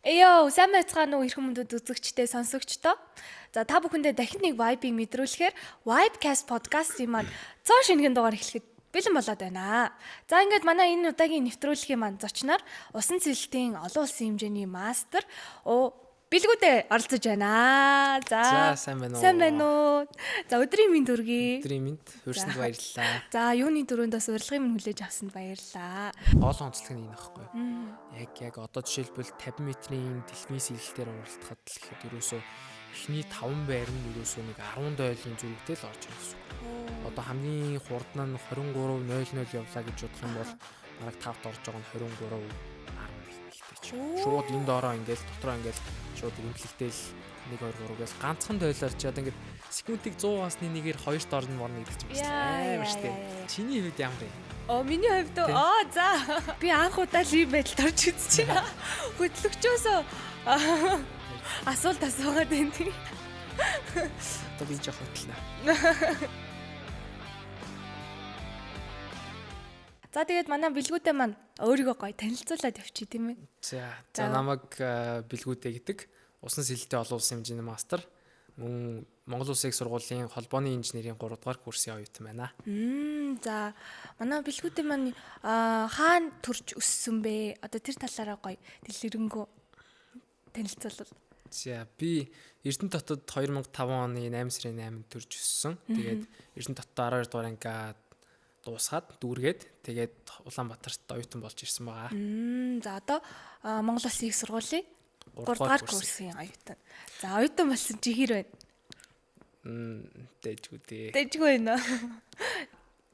Эйо, сайн байцгаана уу эрхэм хүндэт үзэгчдээ, сонсогчдоо. За та бүхэндээ дахин нэг vibe-ийг мэдрүүлэхээр Vibecast podcast-ийн маань цоо шинэхэн дугаар эхлэхэд бэлэн болоод байна. За ингээд манай энэ удаагийн нэвтрүүлгийн маань зочноор усан цэлтийн олон улсын хэмжээний мастер Билгүүдээ оролцож байна. За сайн байна уу? Сайн байна уу? За өдрийн мэнд хүргэе. Өдрийн мэнд хүрсэнд баярлалаа. За юуны дөрөнд бас урилгын минь хүлээж авсанд баярлалаа. Гол онцлог нь энэ байхгүй. Яг одоо жишээлбэл 50 метрийн дэлхийн сэлэлтээр уралдахад л гэхэд ерөөсөө эхний 5 байр нь ерөөсөө нэг 10 дойлын зүрэгтэй л орж ирэх гэсэн үг. Одоо хамгийн хурдан нь 23.00 явлаа гэж бодох юм бол бараг 5-т орж байгаа нь 23 11 ч. Шууд энэ доороо ингээл дотроо ингээл шууд рэмплэгтэл 1 2 3 гээл ганцхан тойлоор чи одоо ингээд секундыг 100-аас нэгээр хоёрт орно морно гэдэг чинь бас амар штэ. Чиний хувьд ямар юм? Оо миний хувьд аа за би анх удаа л ийм байдалд орж үзчихэ. Хөтлөгчөөсөө асуулт асуугаад байна тийм. Одоо би жоох хөтлөнө. За тэгээд манай Билгүүдээ маань өөрийгөө гоё танилцуулаад явчих тийм ээ. За намайг Билгүүдээ гэдэг. Усан сэлэлтийн олон улсын хэмжээний мастер. Мөн Монгол Улсын их сургуулийн холбооны инженерийн 3 дугаар курсын оюутан байна. За манай Билгүүдээ маань хаана төрж өссөн бэ? Одоо тэр талаараа гоё дэлгэрэнгүй танилцуулбал. За би Эрдэнэ хотод 2005 оны 8 сарын 8-нд төрж өссөн. Тэгээд Эрдэнэ хотод 12 дугаар ангиа дуусгаад дүүргээд тэгээд Улаанбаатарт оюутан болж ирсэн байгаа. За одоо Монгол Улсын их сургуулийн 3 дугаар курсын оюутан. За оюутан болсон чи хэр байна? Дэжгүй дээ. Дэжгүй байна.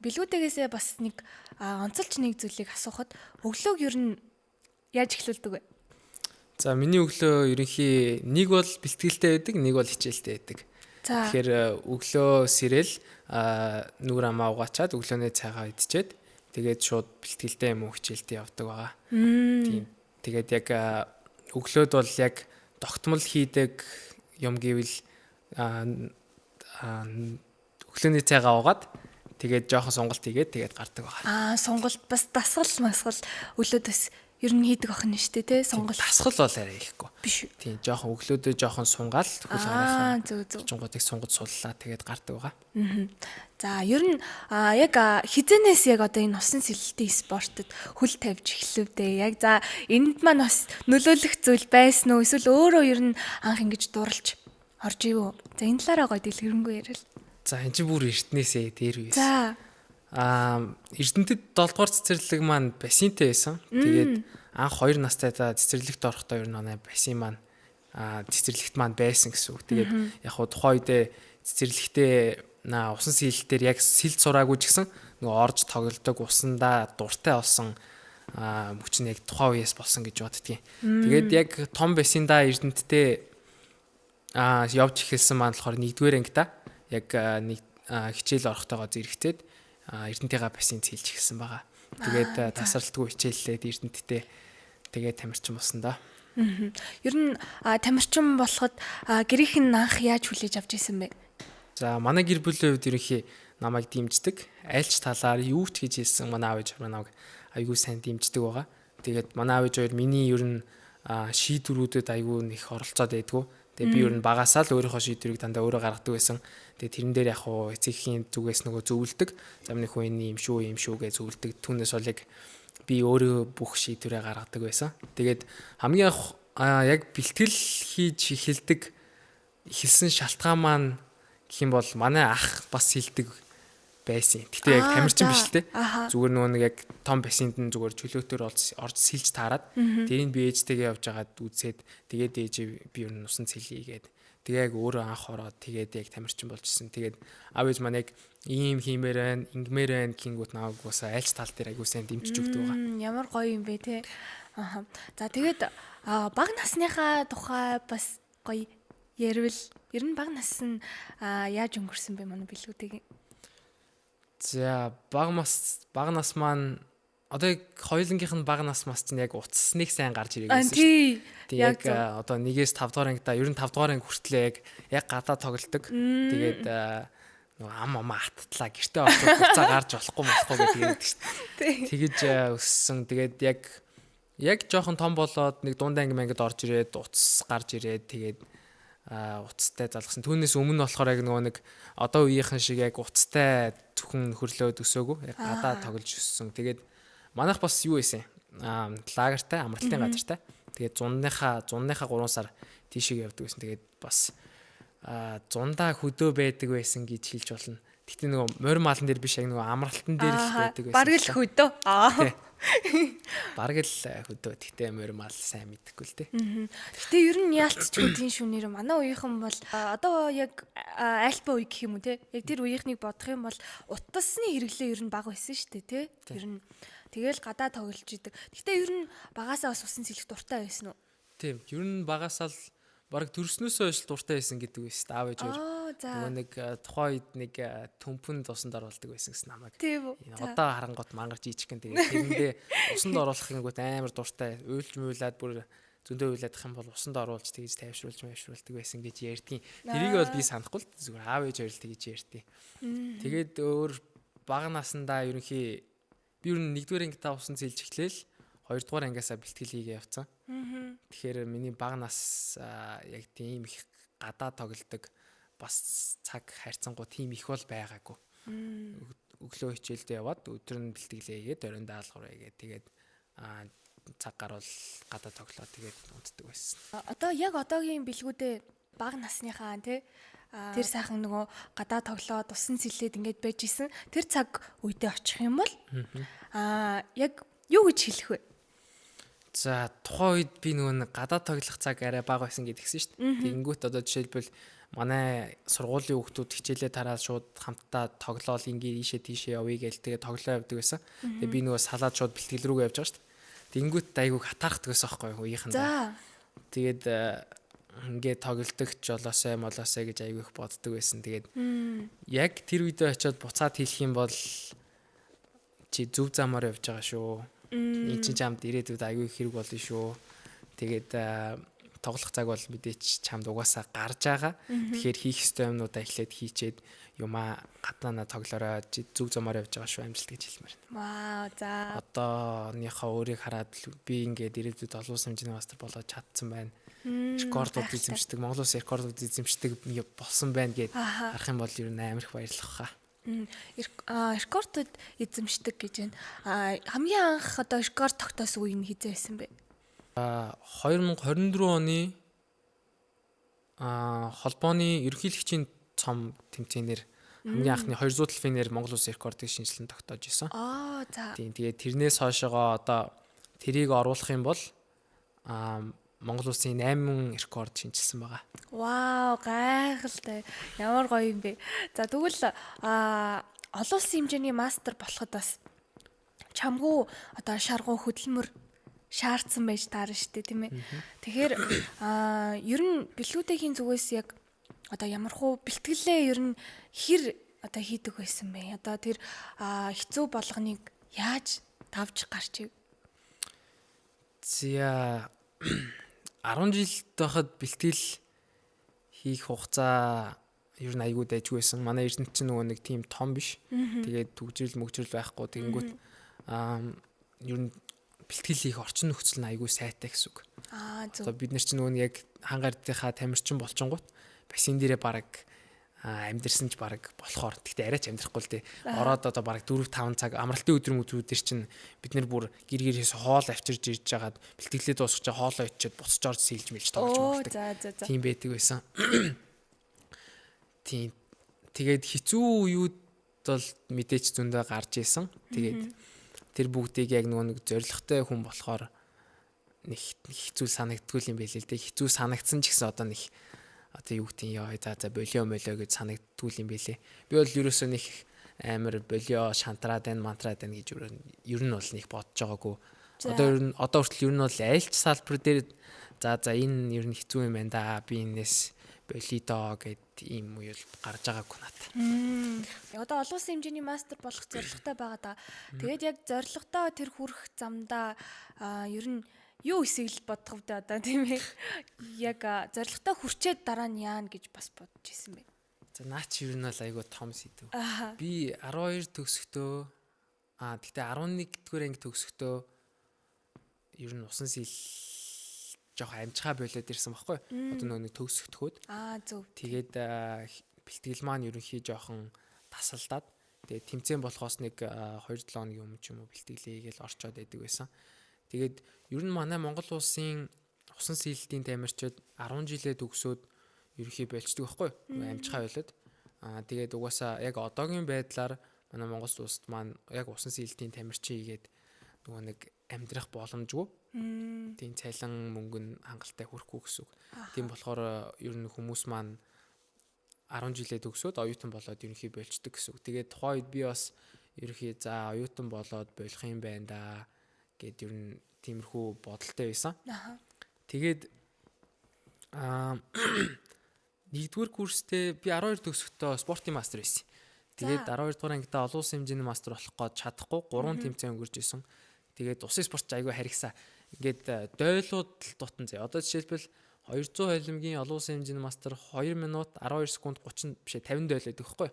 Билгүүтэйгээсээ бас нэг онцолж нэг зүйлийг асуухад өглөөг ер нь яаж эхлүүлдэг вэ? За миний өглөө ерөнхий нэг бол бэлтгэлтэй байдаг, нэг бол хичээлтэй байдаг. Тэгэхээр өглөө сэрэл нүур амаа угаачаад өглөөний цайгаа идчихэд тэгээд шууд бэлтгэлтэй юм уу хичээлдээ явдаг байгаа. Тийм. Тэгээд яг өглөөд бол яг тогтмол хийдэг юм гэвэл өглөөний цайгаа угаад тэгээд жоохон сонголт хийгээд тэгээд гардаг байгаа. Аа сонголт бас дасгал масгал өглөөд бас ер нь хийдэг ах нь шүү дээ, тэ сонголт. Дасгал бол арай ихгүй. Биш. Тийм, жоохон өглөөдөө жоохон сунгаал хөл гараахаа. Зөв зөв. Чонгуудыг сунгаж суллаа тэгээд гардаг байгаа. За ер нь яг хизэнээс яг одоо энэ усан сэлэлтийн спортод хөл тавьж эхлэв дээ. Яг за энд маань бас нөлөөлөх зүйл байсан уу? Эсвэл өөрөө ер нь анх ингэж дурлж орж ив үү? За энэ талаараа гоё дэлгэрэнгүй яриа л. За энэ чинь бүр эртнээсээ дээр үеэс. За Эрдэнэтэд 7 дугаар цэцэрлэг маань бассейнтэй байсан. Тэгээд анх 2 настайдаа цэцэрлэгт орохдоо ер нь манай бассейн маань цэцэрлэгт маань байсан гэсэн үг. Тэгээд яг хуу тухайн үедээ цэцэрлэгтээ усан сэлэлтээр яг сэлд сураагүй ч гэсэн нөгөө орж тоглодог усандаа дуртай болсон мөч нь яг тухайн үеэс болсон гэж боддгийн. Тэгээд яг том бассейндаа Эрдэнэттэй явж эхэлсэн маань болохоор 1-р ангита яг нэг хичээл орохдоогоо зэрэгцээд Эрдэнтийнхаа бассейн цэлж эхэлсэн байгаа. Тэгээд тасралтгүй хичээллээд Эрдэнттэй тэгээд тамирчин болсон да. Ер нь тамирчин болоход гэрийнх нь анх яаж хүлээж авч ирсэн бэ? За манай гэр бүлийн хувьд ерөнхий намайг дэмждэг. Айлч талаар юу ч гэж хэлсэн манай аав ээж намайг айгүй сайн дэмждэг байгаа. Тэгээд манай аав ээж хоёр миний ер нь шийдвэрүүдэд айгүй нэг оролцоод байдгүй. Тэгээ би ер нь багасаа л өөрийнхөө шийдвэрийг дандаа өөрөө гаргадаг байсан. Тэгээ тэрэн дээр яг хуу эцэгхийн зүгээс нөгөө зөвлөдөг. За миний хүн энэ юм шүү, юм шүү гэж зөвлөдөг. Түүнээс бол яг би өөрөө бүх шийдвэрээ гаргадаг байсан. Тэгээд хамгийн анх яг бэлтгэл хийж эхэлдэг эхэлсэн шалтгаан маань гэх юм бол манай ах бас хилдэг байсан. Гэтэ яг тамирчин биш л те. Зүгээр нөгөө нэг яг том бассейнд нь зүгээр чөлөөтөр орж сэлж таарад тэрийг би ээжтэйгээ явж байгаад үзээд тэгээд ээжээ би ер нь усан цэлье гээд тэгээ яг өөрөө анх ороод тэгээд яг тамирчин болж исэн. Тэгээд аав ээж маань яг ийм хиймээр байна, ингмээр байна гингүүт намайг уусаа айлч тал дээр айгуу сайн дэмжиж өгдөг байгаа. Ямар гоё юм бэ те. Аха. За тэгээд бага насныхаа тухай бас гоё ярил. Ер нь бага нас нь яаж өнгөрсөн бэ манай Билгүүдийн? За бага нас маань одоо яг хоёулангийнх нь бага нас мас чинь яг утасныг сайн гарч ирэх гэсэн шүү дээ. Яг одоо 1-ээс 5 дугаар ангидаа ер нь 5 дугаар анги хүртлээ яг гадаа тоглолдог. Тэгээд нөгөө ам ам аттлаа гэртээ орчод буцаа гарч болохгүй гэдэг шүү дээ. Тэгэж өссөн. Тэгээд яг Яг жоохон том болоод нэг дунд анги мангид орж ирээд утас гарч ирээд тэгээд утастай залгасан. Түүнээс өмнө болохоор яг нөгөө нэг одоо үеийнхэн шиг яг утастай зөвхөн нөхөрлөөд өсөөгүй. Яг гадаа тоглож өссөн. Тэгээд манайх бас юу байсан? Лагертай, амралтын газартай. Тэгээд зунныхаа 3 сар тийшээ явдаг байсан. Тэгээд бас зундаа хөдөө байдаг байсан гэж хэлж болно. Гэтэ нөгөө морь малан дээр биш, яг нөгөө амралтан дээр л байдаг байсан. Бараг л хөдөө. Аа. Бараг л хөдөө. Гэтэ морь мал сайн мэдэхгүй л дээ. Гэтэ ер нь яалтчгүй тийм шүү нэр. Манай үеийнхэн бол одоо яг альпа үе гэх юм уу те. Яг тэр үеийнхнийг бодох юм бол утасны хэрэглээ ер нь бага байсан шүү дээ те. Ер нь тэгэл гадаа тоглож идэг. Гэтэ ер нь багасаа бас усан сэлэх дуртай байсан уу? Тийм. Ер нь багасаа л бараг төрснөөсөө хойш дуртай байсан гэдэг байсан. Аав ээж хоёр. Нөгөө нэг тухайн үед нэг төмпөнд усанд оруулдаг байсан гэсэн намайг. Тийм үү. Одоо харангуут мангар жижигхэн тэгээд тэрэндээ усанд оруулах гингүүт амар дуртай. Уйлж муйлаад бүр зөндөө уйлаадах юм бол усанд оруулж тэгж тайвшруулж майвшруулдаг байсан гэж ярьдгийн. Тэрийг бол би санахгүй л зүгээр аав ээж хоёр л тэгж ярьдیں۔ Тэгээд өөр бага насндаа ерөнхий би ер нь 1-р ангидаа усан зэлж эхлээл 2-р ангиасаа бэлтгэл хийгээ явцсан. Тэгэхээр миний бага нас яг тийм их гадаа тоглодог бас цаг харьцангуй тийм их бол байгаагүй. Өглөө хичээлдээ яваад өдөр нь бэлтгэлээ хийгээд оройн даалгавар хийгээд тэгээд цаг гарвал гадаа тоглоо тэгээд унтдаг байсан. Одоо яг одоогийн бэлгүүдээ бага насныхаа тий тэр сайхан нөгөө гадаа тоглоод усан сэлээд ингээд байж исэн тэр цаг үедээ очих юм бол яг юу гэж хэлэх вэ? За тухайн үед би нөгөө гадаа тоглох цаг арай бага байсан гэдгсэн шүү дээ. Тэгэнгүүт одоо жишээлбэл манай сургуулийн хүүхдүүд хичээлээ тараад шууд хамтдаа тоглоол ингээ ийшээ тийшээ явъя гээл тэгээ тоглоо явдаг байсан. Тэгээ би нөгөө салаад шууд бэлтгэл рүүгээ явж байгаа шүү дээ. Тэгэнгүүт айгүйг хатаархдаг байсан байхгүй юу үеийнхэндээ. Тэгээд ингээ тоглодог ч жолоосой молоосой гэж айгүй их боддог байсан. Тэгээд яг тэр үедээ очиод буцаад хэлэх юм бол чи зөв замаар явж байгаа шүү. Энэ чинь чамд ирээдүйд айгүй их хэрэг болно шүү. Тэгээд тоглох цаг бол мэдээч чамд угаасаа гарч байгаа. Тэгэхээр хийх ёстой юмнуудаа эхлээд хийчээд юмаа гадаанаа тоглоорой. Чи зөв замаар явж байгаа шүү амжилт гэж хэлмээр. Вау, за. Одооныхоо өөрийг хараад би ингээд ирээдүйд олон улсын хэмжээний мастер болоод чадсан байна. Рекордууд эзэмшдэг, Монгол улсын рекордууд эзэмшдэг болсон байна гэд харах юм бол ер нь амар их баярлах хаа. Рекордууд эзэмшдэг гэж байна. Хамгийн анх одоо рекорд тогтоосон үе нь хизээ байсан бэ? 2024 оны холбооны ерөнхийлөгчийн цом тэмцээнээр хамгийн анхны 200 дэлфинээр Монгол улсын рекордыг шинжилэн тогтоож исэн. Аа, за. Тийм, тэгээд тэрнээс хойшоогоо одоо тэрийг оруулах юм бол Монгол улсын 8 рекорд шинжилсэн байгаа. Вау, гайхалтай. Ямар гоё юм бэ. За тэгвэл олон улсын хэмжээний мастер болоход бас чамгүй одоо шаргуу хөдөлмөр шаардсан байж таарна шүү дээ, тийм ээ. Тэгэхээр ер нь бэлгүүдэхийн зүгээс яг одоо ямар хуу бэлтгэлээ ер нь хэр одоо хийдэг байсан бэ? Одоо тэр хэцүү болгоныг яаж давж гарч ив? За 10 жил байхад бэлтгэл хийх хугацаа ер нь айгүй дайжгүй байсан. Манай эрдэнэт чинь нөгөө нэг тийм том биш. Тэгээд түгжрэл мөгжрэл байхгүй. Тэгэнгүүт ер нь бэлтгэл хийх орчин нөхцөл нь айгүй сайтай гэсэн үг. Аа зөв. Одоо бид нар чинь нөгөө нэг яг хангаар дийнхаа тамирчин болчингууд бассейн дээрээ бараг амьдэрсэн ч бараг болохоор гэхдээ арайч амьдрахгүй л дээ. Ороод одоо бараг 4-5 цаг амралтын өдөр мөдрүүдэр чинь бид нар бүр гэр гэрээс хоол авчирж ирж жагаад бэлтгэлээ дуусгаж хоолоо ичээд буцаж орж сэлж мэлж тоглож болдог. Тийм байдаг байсан. Тийм. Тэгээд хэцүү үеуд бол мэдээч зөндөө гарч исэн. Тэгээд тэр бүгдийг яг нөгөө нэг зоригтой хүн болохоор нэг хэцүү санагддгүй юм байл л дээ. Хэцүү санагдсан ч гэсэн одоо нэг одоо юу гэдэг юм яа за болио молио гэж санагддгүй юм байлээ. Би бол ерөөсөө нэг амар болио шантраад байна мантраад байна гэж ер нь бол нэг бодож байгаагүй. Одоо ер нь одоо хүртэл ер нь бол айлч салбар дээр за энэ ер нь хэцүү юм байна да. Би энэс болио доо гэд ийм үе бол гарч байгаагүй надад. Одоо олон улсын хэмжээний мастер болох зорилготой байгаа да. Тэгээд яг зорилготой тэр хүрэх замдаа ер нь юу эсийг л бодох вэ одоо тийм ээ. Яг зорилготой хүрчээд дараа нь яана гэж бас бодож исэн бэ. За наа чи ер нь бол айгүй том сэдв. Би 12 төгсөхдөө тэгтээ 11 дугаар анги төгсөхдөө Ер нь усан сэл жоох амжихаа болоод ирсэн байхгүй. Одоо нөгөө нэг төгсөгдөхөд. Аа, зөв. Тэгээд бэлтгэл маань ерөнхий жоохон тасалдаад, тэгээд тэмцээн болохоос нэг 2-7 хоногийн өмнө ч юм уу бэлтгэлээ гээл орчоод байдаг байсан. Тэгээд ер нь манай Монгол улсын усан сэлэлтийн тамирчид 10 жилээ төгсөөд ерөнхий болчдөг байхгүй. Амжихаа болоод. Аа, тэгээд угаасаа яг одоогийн байдлаар манай Монгол улсад маань яг усан сэлэлтийн тамирчин хийгээд нөгөө нэг амьдрах боломжгүй. Тийм, цалин мөнгө нь хангалттай хүрэхгүй гэсэн үг. Тийм болохоор ер нь хүмүүс маань 10 жилээ төгсөөд оюутан болоод ерөнхий болчдөг гэсэн үг. Тэгээд тухайн үед би бас ерөнхий за оюутан болоод болох юм байна да гэд ер нь тиймэрхүү бодолтой байсан. Тэгээд нэгдүгээр курстэй би 12 төгсөхдөө спортын мастер байсан. Тэгээд 12 дугаар ангидаа олон улсын хэмжээний мастер болох гээд чадахгүй 3 тэмцээн өнгөрч исэн. Тэгээд усын спорт ч айгүй харигсаа. Ингээд дойлууд л дутан зэ. Одоо жишээлбэл 200 холимгийн олон улсын хэмжээний мастер 2 минут 12 секунд 30 биш 50 дойл байдаг байхгүй.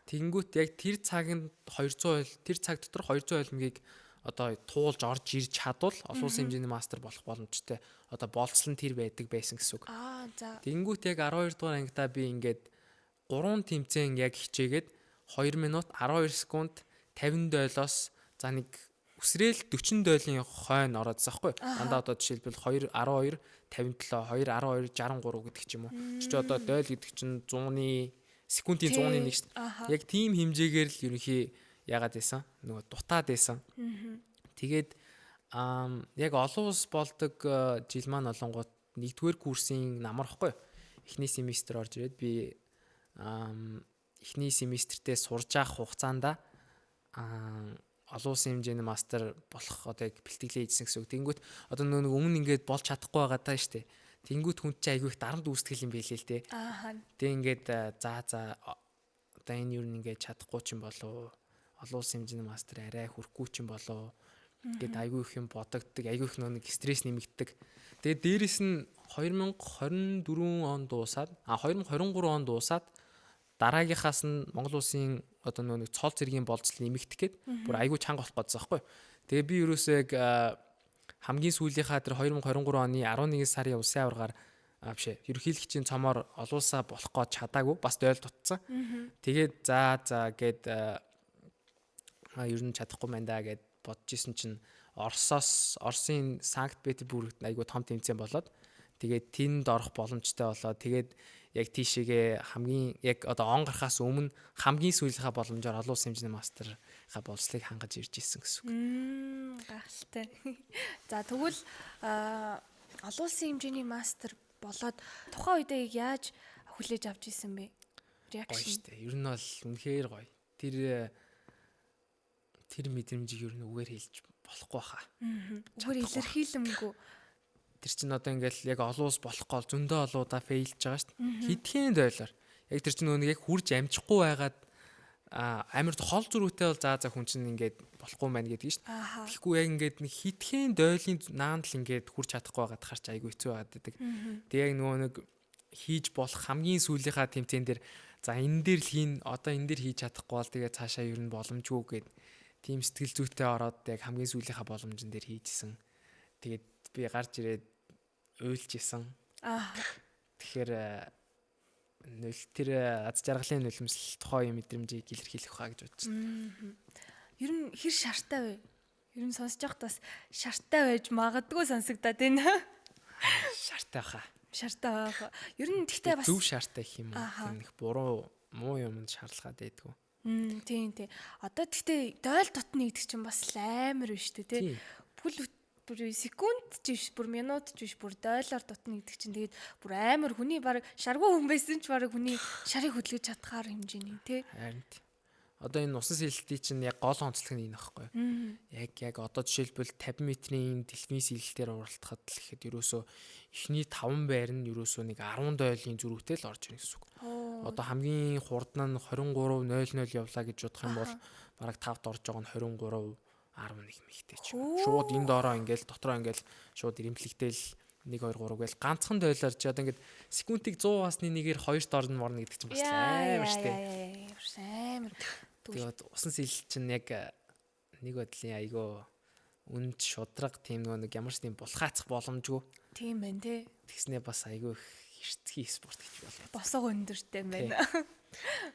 Тэгэнгүүт яг тэр цагт 200 хойл, тэр цаг дотор 200 холимгийг одоо туулж орж ирж чадвал олон улсын хэмжээний мастер болох боломжтой. Одоо болцол нь тэр байдаг байсан гэсэн үг. Аа, за. Тэгэнгүүт яг 12 дугаар ангидаа би ингээд 3 тэмцээн яг хичээгээд 2 минут 12 секунд 50 дойлоос за нэг үсрээл 40 дойлын хойно ороодсон байхгүй. Дандаа одоо жишээлбэл 2 12 57 2 12 63 гэдэг ч юм уу. Чи одоо дойл гэдэг чинь 100-ны секундын 100-ны 1 шүү дээ. Яг тийм хэмжээгээр л ерөнхий яагаад байсан? Нөгөө дутаад байсан. Тэгээд яг олон улс болдог жил маань олонгууд нэгдүгээр курсын намар ихгүй. Эхний семестр орж ирээд би эхний семестртээ сурж явах хугацаанд олон улсын хэмжээний мастер болох одоо яг бэлтгэлээ хийжсэн гэсэн үг. Тэнгүүт одоо нөгөө өмнө ингээд болж чадахгүй байгаа даа штэ. Тэнгүүт хүн чинь айгүй их дарамт үүсгэл юм байлээ л те. Тэг ингээд за одоо энэ юу нэг ингээд чадахгүй ч юм болов, олон улсын хэмжээний мастер арай хүрэхгүй ч юм болов гэд айгүй их юм бодогддог, айгүй их нэг стресс нэмэгддэг. Тэгээд дээрэс нь 2024 он дуусаад, 2023 он дуусаад дараагийнхаас нь Монгол улсын одоо нэг цол зэргийн болцол нэмэгдэх гээд бүр айгүй чанга болох гэсэн байхгүй. Тэгээ би ерөөсөө яг хамгийн сүүлийнхаа тэр 2023 оны 11 сарын улсын аваргаар биш ээ, ерөнхийлөгчийн цомоор олон улсаа болох гээд чадаагүй, бас дойл дутцсан. Тэгээд за гэд ер нь чадахгүй байна да гэд бодож исэн чинь Оросоос, Оросын Санкт Петербургт айгүй том тэмцээн болоод тэгээд тэнд орох боломжтой болоод тэгээд яг тийшээгээ хамгийн яг одоо он гарахаас өмнө хамгийн сүүлийнхаа боломжоор олон улсын хэмжээний мастерынхаа болцлыг хангаж ирж исэн гэсэн үг. Гайхалтай. За, тэгвэл олон улсын хэмжээний мастер болоод тухайн үедээ яаж хүлээж авч исэн бэ? Гоё Reaction. штэ. Ер нь бол үнэхээр гоё. Тэр мэдрэмжийг ер нь үгээр хэлж болохгүй баха. Үгээр илэрхийлэмгүй. Тэр чинь одоо ингээл яг олон улс болох гол зөндөө олуудаа fail ж байгаа шүү дээ. Хэдхэн дойлоор. Яг тэр чинь нөгөө нэг яг хурж амжихгүй байгаад амар хол зөрүүтэй бол за хүн чинь ингээд болохгүй мэн гэдэг нь шүү дээ. Тэгэхгүй яг ингээд нэг хитгэн дойлын наанд л ингээд хурж чадахгүй байгаад харч айгүй хэцүү байгаад байдаг. Тэг яг нөгөө нэг хийж болох хамгийн сүүлийнхаа тэмцээн дээр за энэ дээр л хийн, одоо энэ дээр хийж чадахгүй бол тэгээ цаашаа ер нь боломжгүй гэд тийм сэтгэл зүйтэй ороод яг хамгийн сүүлийнхаа боломжн дээр хийжсэн. Тэгээд би гарч ирээд уйлж исэн. Тэгэхээр нөл тэр аз жаргалын нулимсэл тухайн мэдрэмжийг илэрхийлэх хаа гэж бодож байна. Ер нь хэр шартай вэ? Ер нь сонсож байхад бас шартай байж магадгүй сонсогдоод байна. Шартай хаа. Шартай байх. Ер нь тэгтээ бас зөв шартай гэх юм уу? Тийм нэг буруу муу юмд шаардлагатай байдгүй. Тийм тийм. Одоо тэгтээ дойл дутна гэдэг чинь бас амар биш үү те. Бүл бүр секунд ч биш, бүр минут ч биш, бүр дойлоор дутна гэдэг чинь тэгээд бүр амар хүний баг шаргуу хүн байсан ч баг хүний шарыг хөдөлгөж чадхаар хэмжээний те. Харин одоо энэ усан сэлэлтийн чинь яг гол онцлог нь энэ байхгүй. Яг одоо жишээлбэл 50 метрийн дэлхийн сэлэлтээр уралдахад л гэхэд ерөөсөө эхний 5 байр нь ерөөсөө нэг 10 дойлын зөрүүтэй л орж ирнэ гэсэн үг. Одоо хамгийн хурдан нь 23.00 явлаа гэж бодох юм бол бараг 5-д орж байгаа нь 23.11 мэгтэй ч юм. Шууд энд ороо ингээл дотроо ингээл шууд ирэмтлэгтэл 1 2 3 гээл ганцхан дойлоор чи одоо ингээд секундыг 100-аас нэгээр 2-т орно морно гэдэг чинь бас амар штэ. Амар. Тэгээд усан сэлэл чинь яг нэг бодлын айгүй Үнд шудраг тийм нөгөө нэг ямар ч тийм булхаацах боломжгүй. Тийм байна те. Тэгснээ бас айгүй их хэрцгий спорт гэж болно. Босого өндөртэй юм байна.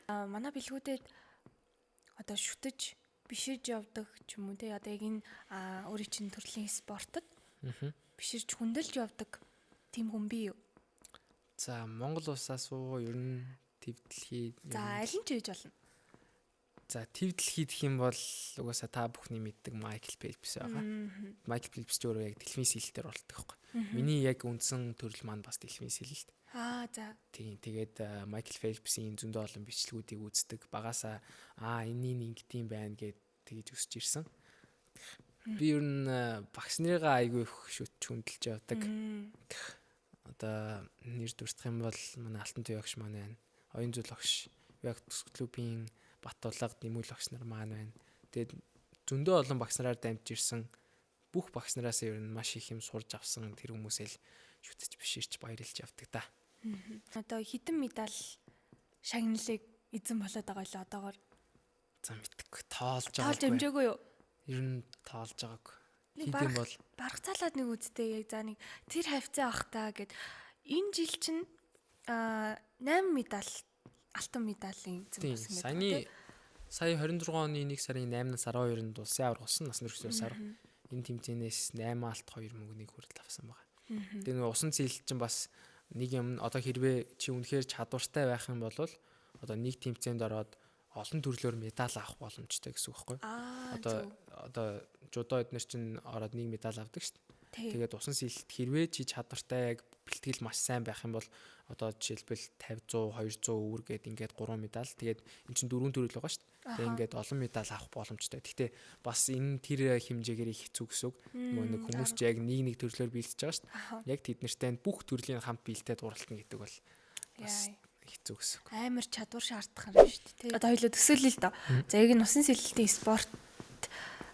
Аа, манай бэлгүүдэд одоо шүтэж биширж явдаг ч юм уу те. Одоо яг энэ өөрийн чинь төрлийн спортод биширж хүндэлж явдаг тийм хүн бий юу? За, Монгол улсаас уу, ер нь төв дэлхий? За, аль нь ч хийж болно. За, төв дэлхий гэх юм бол угаасаа та бүхний мэддэг Майкл Фелпс байгаа. Майкл Фелпс ч өөрөө яг дэлхийн сэлэлтээр оролцдог байхгүй. Миний яг үндсэн төрөл маань бас дэлхийн сэлэлт. Аа, за. Тийм, тэгээд Майкл Фелпсийн зөндөө олон бичлэгүүдийг үздэг. Багасаа энэний ингэдэм байна гэд тэгж өсөж ирсэн. Би ер нь багш нарыгаа айгүй их шүтж хүндэлж явдаг. Одоо нэр дурдах юм бол манай Алтан туяа огш маань байна. Оюун зүйл огш, яг клубын Батулга, Нэмүүл огш нар маань байна. Тэгээд зөндөө олон багш нараар дамжиж ирсэн. Бүх багш нараас ер нь маш их юм сурж авсан, тэр хүмүүсээ л шүтэж биширч баярлж явдаг та. Одоо хэдэн медаль шагналыг эзэн болоод байгаа лээ одоогор? За, мэдгүй, тоолж байгаагүй. Тоолж амжаагүй юу? Ер нь тоолж байгаагүй. Хэд юм бол баргацаалаад нэг үсттэй яг за нэг тэр хавцаа ах та гэд энэ жил чинь 8 медаль, алтан медалийн эзэн болсон гэдэг. Саяны сая 26 оны 1 сарын 8-наас 12-нд улсын аварга болсон нас нөрсөө сар. Энэ тэмцээнээс 8 алт 2 мөнгөнийг хүртэл авсан байгаа. Тэгээ нөгөө усан зээл чинь бас нэг юм, одоо хэрвээ чи үнэхээр чадвартай байх юм бол одоо нэг тэмцээнд ороод олон төрлөөр медаль авах боломжтой гэсэн үг байхгүй юу? Одоо жудо эднэр чинь ороод нэг медаль авдаг шүү дээ. Тэгээд усан сэлэлт хэрвээ чи чадвартай, яг бэлтгэл маш сайн байх юм бол одоо жишээлбэл 50, 100, 200 үүр гээд ингээд 3 медаль. Тэгээд эн чинь дөрвөн төрөл байгаа шүү дээ. Тэгээд ингээд олон медаль авах боломжтой. Гэхдээ бас энэ тэр хэмжээгээр их хэцүү гэсэн үг. Нөгөө нэг хүмүүс ч яг нэг нэг төрлөөр бэлтэж байгаа шүү дээ. Яг тэд нартай бүх төрлийн хамт бэлтээд уралтна гэдэг бол бас хэцүү гэсэн үг. Амар чадвар шаардах юм шүү дээ. Одоо хоёлоо төсөөлөл л доо. За, яг энэ усан сэлэлтийн спорт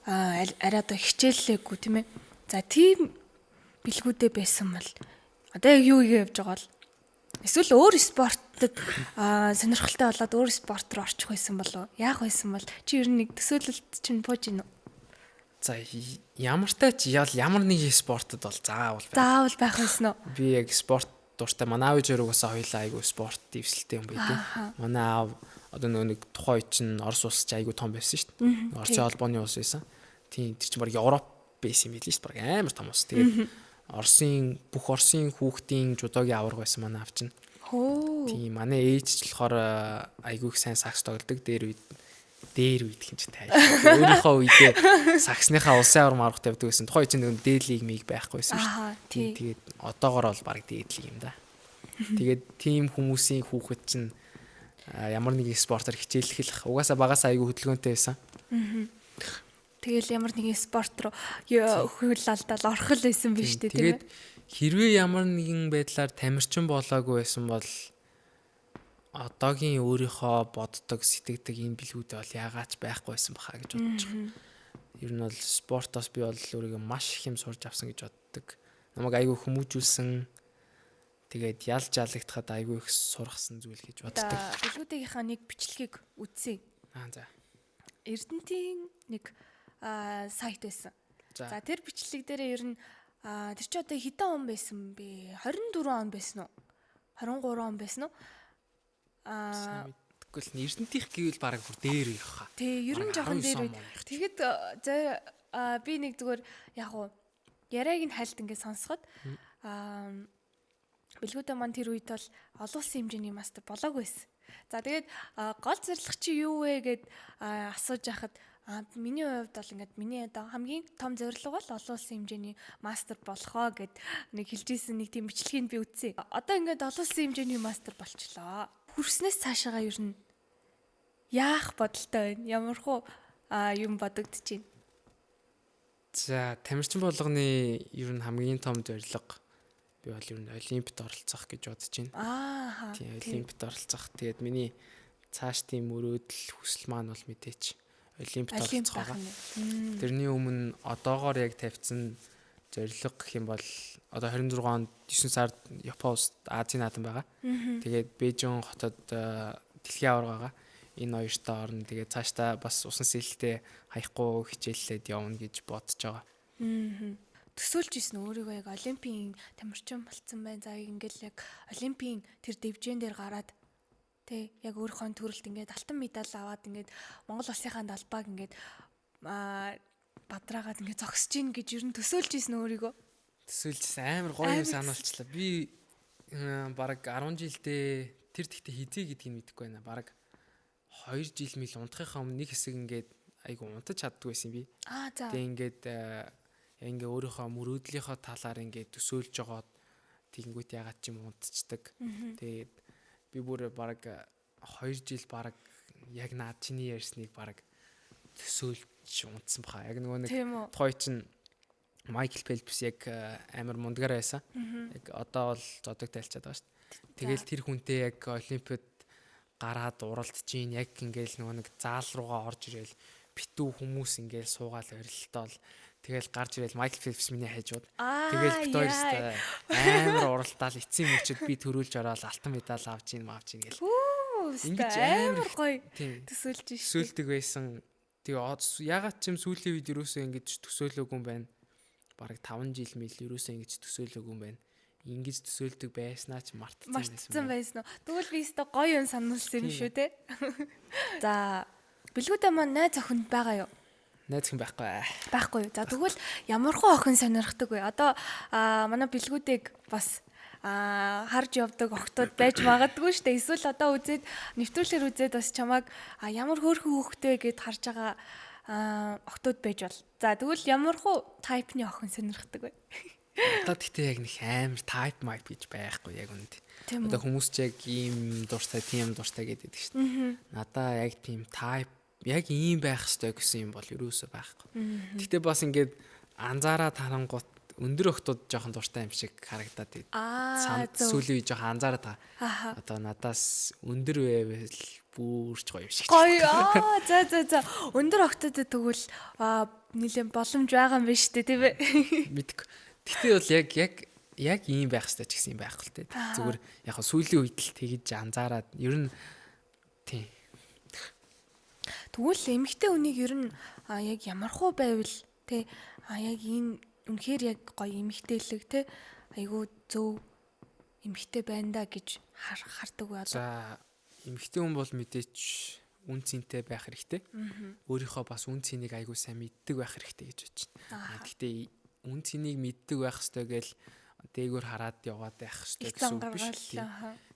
арай одоо хичээллээгүй тийм ээ. За, тийм бэлгүүдээ байсан бол одоо яг юу хийгээ явж байгаа бол, эсвэл өөр спортод сонирхолтой болоод өөр спорт руу орчих байсан болов, яах байсан бол, чи ер нь нэг төсөөлөлт чинь бууж гин үү? За, ямартай ч ямар нэг спортод бол заавал байх. Заавал байх байсан уу? Би яг спорт дуртай. Манай аав ээж угаасаа хоёулаа айгүй спорт дэвсэлтэй юм байдیں۔ Манай аав одоо нөгөө нэг тухайн үед чинь Орос улс чи айгүй том байсан шүү дээ. Оросын холбооны улс байсан. Тийм, тэр чинь баг Европ байсан юм билээ шүү дээ. Баг амар том улс. Тэгээд Оросын бүх Оросын хүүхдийн жудогийн аварга байсан манай аав чинь. Хөө. Тийм, манай ээж ч болохоор айгүй их сайн сакс тоглодог. Дээр үед хин ч тайш. Өөрийнхөө үедээ саксныхаа улсын аварга маргах тавьдаг байсан. Тухайн үед чинь нэг дээд лиг миг байхгүй байсан шүү дээ. Тэгээд одоогор бол баг дээд лиг юм да. Тэгээд тийм хүмүүсийн хүүхэд чинь ямар нэгэн спортоор хичээллэх угаасаа багасаа айгүй хөдөлгөөнтэй байсан. Тэгэл ямар нэгэн спорт руу хөл алдаал орох л байсан биз дээ, тийм ээ. Тэгээд хэрвээ ямар нэгэн байдлаар тамирчин болоогүй байсан бол одоогийн өөрийнхөө боддог, сэтгэдэг энэ бэлгүүдээ бол яагаад ч байхгүй байсан баха гэж бодож байгаа. Ер нь бол спортоос би бол өөрийгөө маш их юм сурч авсан гэж боддог. Намайг айгүй хүмүүжүүлсэн. Тэгээд ялж ялагдахад айгүй их сургасан зүйл гэж боддог. Бэлгүүдийнхаа нэг бичлэгийг үзсэн. Аа, за. Эрдэнтийн нэг сайт байсан. За, тэр бичлэг дээрээ ер нь тэр чи одоо хэдэн он байсан бэ? 24 он байсан уу? 23 он байсан уу? Аа, мэдгүй л, Эрдэнтийнх гэвэл бараг бүр дээр үеих хаа. Тий, ер нь жоохон дээр үе. Тэгэхэд би нэг зүгээр яг уу яриаг нь хальт ингээд сонсоход бэлгүүдээ маань тэр үед бол олон улсын хэмжээний мастер болоогүй байсан. За, тэгээд гол зорилго чи юу вэ гэд асууж яхад миний хувьд бол ингээд миний одоо хамгийн том зорилго бол олон улсын хэмжээний мастер болохоо гэд нэг хэлжсэн нэг тийм бичлэгийг би үзсэн. Одоо ингээд олон улсын хэмжээний мастер болчлоо. Хүрснээс цаашаага ер нь яах бодолтой байна? Ямархуу юм бодогдож байна? За, тамирчин болгоны ер нь хамгийн том зорилго би бол ер нь олимпиад оролцох гэж бодож байна. Аа. Тийм, олимпиад оролцох. Тэгээд миний цаашдын мөрөөдөл, хүсэл маань бол мэдээч олимпиад оролцох байгаа. Тэрний өмнө одоогоор яг тавьсан зорилго гэх юм бол одоо 26 онд 9 сард Япон улсад Азийн наадам байгаа. Тэгээд Бээжин хотод дэлхийн аварга байгаа. Энэ хоёртоо орно. Тэгээд цаашдаа бас усан сэлэлтээ хаяхгүй хичээллээд явна гэж бодож байгаа. Төсөөлж исэн өөрийгөө яг олимпийн тамирчин болцсон байна. За ингээл яг олимпийн тэр дэвжээн дээр гараад тэ яг өөрийнхөө төрөлд ингээд алтан медаль аваад ингээд Монгол улсынхаа далбааг ингээд бадраагаад ингээд зогсож гин гэж ер нь төсөөлж исэн өөрийгөө. Төсөөлжсэн, амар гоё юм сануулчлаа. Би бараг 10 жилдээ тэр тэгтээ хизээ гэдгийг мэдэхгүй байна. Бараг 2 жил мэл унтахынхаа өмнө нэг хэсэг ингээд айгу унтаж чаддгүй байсан би. Аа за. Тэгээ ингээд ингээ өөрийнхөө мөрөөдлийнхөө талаар ингээд төсөөлж жогоод тэгэнгүүт ягаад ч юм унтцдаг. Тэгээд би бүр бараг 2 жил бараг яг наад чиний ярьсныг бараг төсөөлж унтсан баха. Яг нөгөө нэг тухай чинь Майкл Фелпс яг амар мундгаар байсан. Яг одоо бол зодог тайлчаад байгаа шүү дээ. Тэгэл тэр хүнтэй яг олимпиад гараад уралдаж гин яг ингээл нөгөө нэг заал руугаа орж ирээл битүү хүмүүс ингээл суугаал орилтоол тэгэл гарч ирээл Майкл Фелпс миний хажууд. Тэгэл бит хоёр амар уралдаал эцсийн мөчөд би төрүүлж ороод алтан медаль авч ийн мавч ийн гэл. Ингэж амар гоё төсөөлж ш. Төсөөлдөг байсан. Тэгээ ягаад ч юм сүүлийн үед юусоо ингэж төсөөлөөгүй юм байна. Бараг 5 жил мэл юусоо ингэж төсөөлөөгүй юм байна. Ингэж төсөөлдөг байснаа ч мартсан байсан уу? Тэгвэл би өстө гоё юм сануулсан юм шүү те. За, бэлгүүдээ маань найз охинд байгаа юу? Найз охин байхгүй. Байхгүй юу? За, тэгвэл ямархуу охин сонирхдаг вэ? Одоо манай бэлгүүдийг бас харж явдаг охтууд байж магадгүй шүү дээ. Эсвэл одоо үзээд нэвтрүүлгээр үзээд бас чамайг ямар хөөрхөн хөөхтэй гэд харж байгаа охтууд байж бол. За, тэгвэл ямархуу тайпны охин сонирхдаг вэ? Одоо тэгтээ яг нэг амар type mic гэж байхгүй яг үнэнд. Одоо хүмүүс ч яг ийм дуртай, тийм дуртай гэдэг шүү дээ. Надаа яг тийм type яг ийм байх ёстой гэсэн юм бол юусоо байхгүй. Тэгтээ бас ингээд анзаараа тарангуут өндөр охтууд жоохон дуртай юм шиг харагдаад байд. Сүүлийн үе жоохон анзаараад байгаа. Одоо надаас өндөр байвал бүрч гоё юм шиг. Гоё. Аа, за за за. Өндөр охтуудад тэгвэл нэлээд боломж байгаа юм биш үү, тийм ээ? Мэдгүй. Тэгтээ бол яг яг яг ийм байх хэрэгтэй ч гэсэн юм байхгүй л дээ. Зүгээр яг сүүлийн үед л тэгж анзаараад ер нь тийм. Тэгвэл эмэгтэй хүнийг ер нь яг ямархуу байвал тэ яг энэ үнэхээр яг гоё эмэгтэйлэг тэ айгүй зөв эмэгтэй байна да гэж хардаг бай. За, эмэгтэй хүн бол мэдээч үн цэнтэй байх хэрэгтэй. Өөрийнхөө бас үн цэнийг айгүй сайн мэддэг байх хэрэгтэй гэж бодож байна. Тэгтээ үн цэнийг мэддэг байх хэрэгтэй гэл дээгүүр хараад яваад байх хэрэгтэй гэсэн үг биш.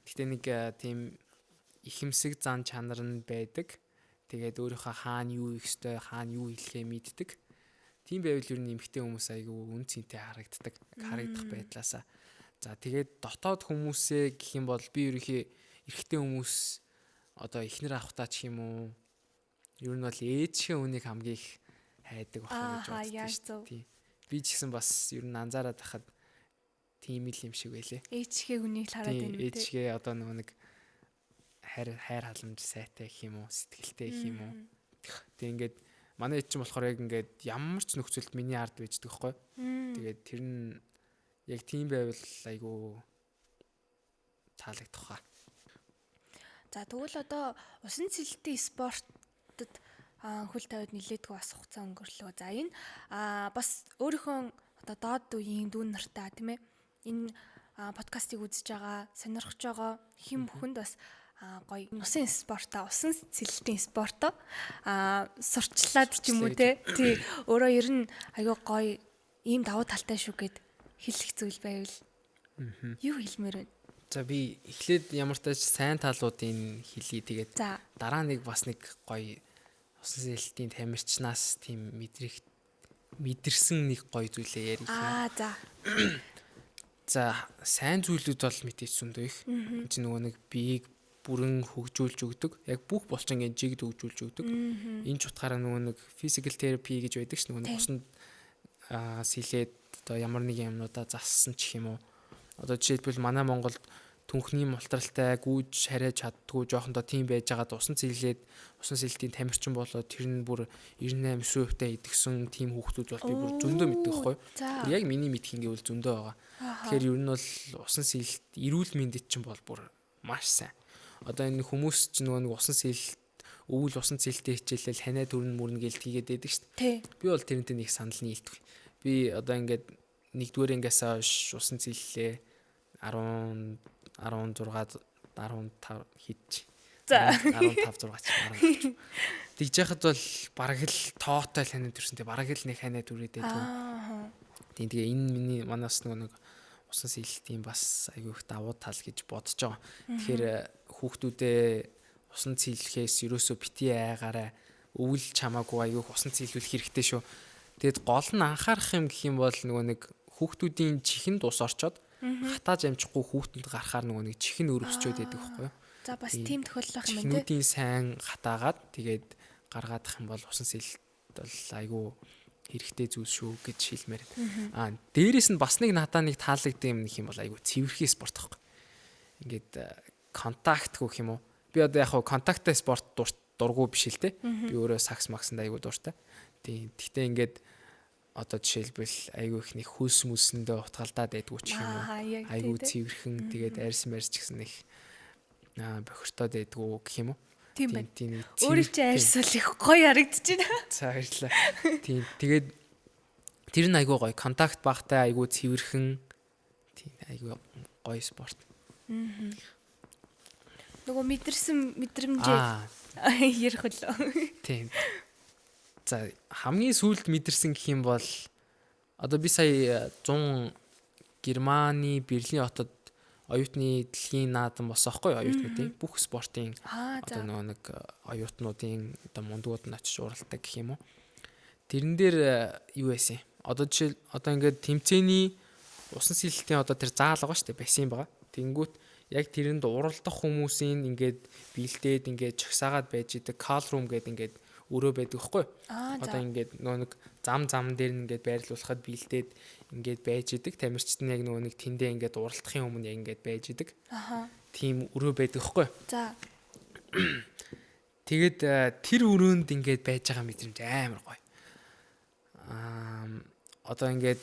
Тэгтээ нэг тийм ихэмсэг зан чанар нь байдаг. Тэгээд өөрийнхөө хаана юу хийх ёстой, хаана юу хэлэхээ мэддэг. Тийм байвал ер нь эмэгтэй хүмүүс айгүй үн цэнтэй харагддаг. Харагдах байдлаасаа. За, тэгээд дотоод хүмүүсээ гэх юм бол би ерөнхий эрэгтэй хүмүүс одоо эхнэр авахтаа ч юм уу ер нь бол ээжхээ үнийг хамгийн их хайдаг байх гэж боддог шүү дээ. Би ч гэсэн бас ер нь анзаараад байхад тийм л юм шиг байлээ. Ээжхээ хүнийг л хараад байна үү? Ээжхээ одоо нөгөө нэг хайр халамж сайтай гэх юм уу, сэтгэлтэй гэх юм уу. Тэг ингээд манай ээж чинь болохоор яг ингээд ямар ч нөхцөлд миний ард байждаг байхгүй. Тэгээд тэр нь яг тийм байвал айгүй таалагдах хаа. За, тэгвэл одоо усан цэлтийн спортод хөл тавиад нилээдгүй бас хугацаа өнгөрлөө. За, энэ бас өөрийнхөө одоо доод үеийн дүүн нартай тийм ээ энэ подкастыг үзэж байгаа, сонирхож байгаа хэн бүхэнд бас гоё усын спортоо, усан цэлтийн спортоо сурчлаад ч юм уу те. Тий, өөрөө ер нь айгүй гоё ийм давуу талтай шүү гэд хэлэх зүйл байвал юу хэлмээр вэ? За, би эхлээд ямар тач сайн талуудыг хэлье. Тэгээд дараа нэг бас нэг гоё усан сэлтийн тамирчнаас тийм мэдэрсэн нэг гоё зүйлээ ярих юм. Аа, за. За, сайн зүйлүүд бол мэдээж зөндөө их. Энд чинь нөгөө нэг биеийг бүрэн хөгжүүлж өгдөг. Яг бүх булчингийн жигд хөгжүүлж өгдөг. Энэ ч утгаараа нөгөө нэг physical therapy гэж байдаг ш. Нөгөө нэг усанд сэлээд одоо ямар нэгэн юмнуудаа зассан ч юм уу. Одоо жишээлбэл манай Монголд түнхний мултралтай гүйж харайж чаддгүй жоохондоо тийм байж байгаад усан цэлээд усан сэлтийн тамирчин болоод тэр нь бүр 98 9% та идэгсэн тийм хүүхдүүд бол би бүр зөндөө мэддэг байхгүй. Яг миний мэдх ингээд бол зөндөө байгаа. Тэгэхээр ер нь бол усан сэлт эрүүл мэндэд чинь бол бүр маш сайн. Одоо энэ хүмүүс чинь нөгөө нэг усан сэлт өвөл усан цэлтэй хичээлэл ханаа төрн мөрн гээл тийгээд байдаг шүү дээ. Би бол тэрнтэй нэг санал нийлдэг. Би одоо ингээд нэгдүгээр ангиас хойш усан цэллээ 10 16 15 хийж. За. 15 6 ч 15. Тэгж яхад бол бараг л тоотой л ханаа төрсөн те бараг л нэг ханаа түрээд байдаг. Аа. Тийм тэгээ энэ миний манаас нөгөө нэг усан сэлэлтийн бас айгүй их давуу тал гэж бодож байгаа. Тэгэхээр хүүхдүүдээ усан цэлэхээс ерөөсөө бити айгаарай өвөл чамаагүй айгүй их усан цэлүүлэх хэрэгтэй шүү. Тэгэд гол нь анхаарах юм гэх юм бол нөгөө нэг хүүхдүүдийн чихэнд ус орчоод хатааж амжихгүй хүүхдэнд гарахаар нөгөө нэг чихэн өрөвсчөөд байдаг байхгүй юу? За бас тийм тохиолдол байх юм байна те. Чихнүүдийн сайн хатаагаад тэгээд гаргаадах юм бол усан сэлэлт бол айгүй хэрэгтэй зүйл шүү гэж хэлмээр. Аа дээрэс нь бас нэг надаа нэг таалагдсан юм нэг юм бол айгүй цэвэрхий спорт байхгүй. Ингээд контакт гэх юм уу? Би одоо яг хав контакттай спорт дургу биш л те. Би өөрөө сакс максанд айгүй дуртай. Тийм. Гэхдээ ингээд одоо жишээлбэл айгүй их нэг хөлс мөлсөндөө утгалдаад байдгүй ч юм уу. Аа яг Айгүй тий. цэвэрхэн тэгээд арьс марьс ч гэсэн их бохиртоод байдгүй гэх юм уу. Тийм байна. Тийм нэг Өөрөө чи арьс бол их гоё харагдаж байна. За баярлалаа. Тийм тэгээд тэр нь айгүй гоё контакт багтай айгүй цэвэрхэн тийм айгүй гоё спорт. Нөгөө мэдэрсэн мэдрэмжээ Аа ярих үлээ. тийм. За хамгийн сүүлд мэдэрсэн гэх юм бол одоо би сая 100 Германы Берлин хотод оюутны дэлхийн наадам болсон байхгүй юу? Оюутнуудын бүх спортын Аа одоо за. нөгөө нэг оюутнуудын одоо мундгууд нь очиж уралдаг гэх юм уу. Тэрэн дээр юу байсан юм? Одоо жишээл одоо ингээд тэмцээний усан сэлэлтийн одоо тэр заал байгаа шүү дээ, бассейн байгаа. Тэнгүүт яг тэрэнд уралдах хүмүүсийн ингээд бэлдээд ингээд чагсаагаад байж идэг call room гэдэг ингээд өрөө байдаг хгүй юу? Аа Одоо за. ингээд нөгөө нэг зам зам дээр нь ингээд байрлуулахад бэлдээд ингээд байж идэг. Тамирчид нь яг нөгөө нэг тэндээ ингээд уралдахын өмнө яг ингээд байж идэг. Аха. Тийм өрөө байдаг хгүй юу? За. Тэгээд тэр өрөөнд ингээд байж байгаа мэдрэмж амар гоё. Одоо ингээд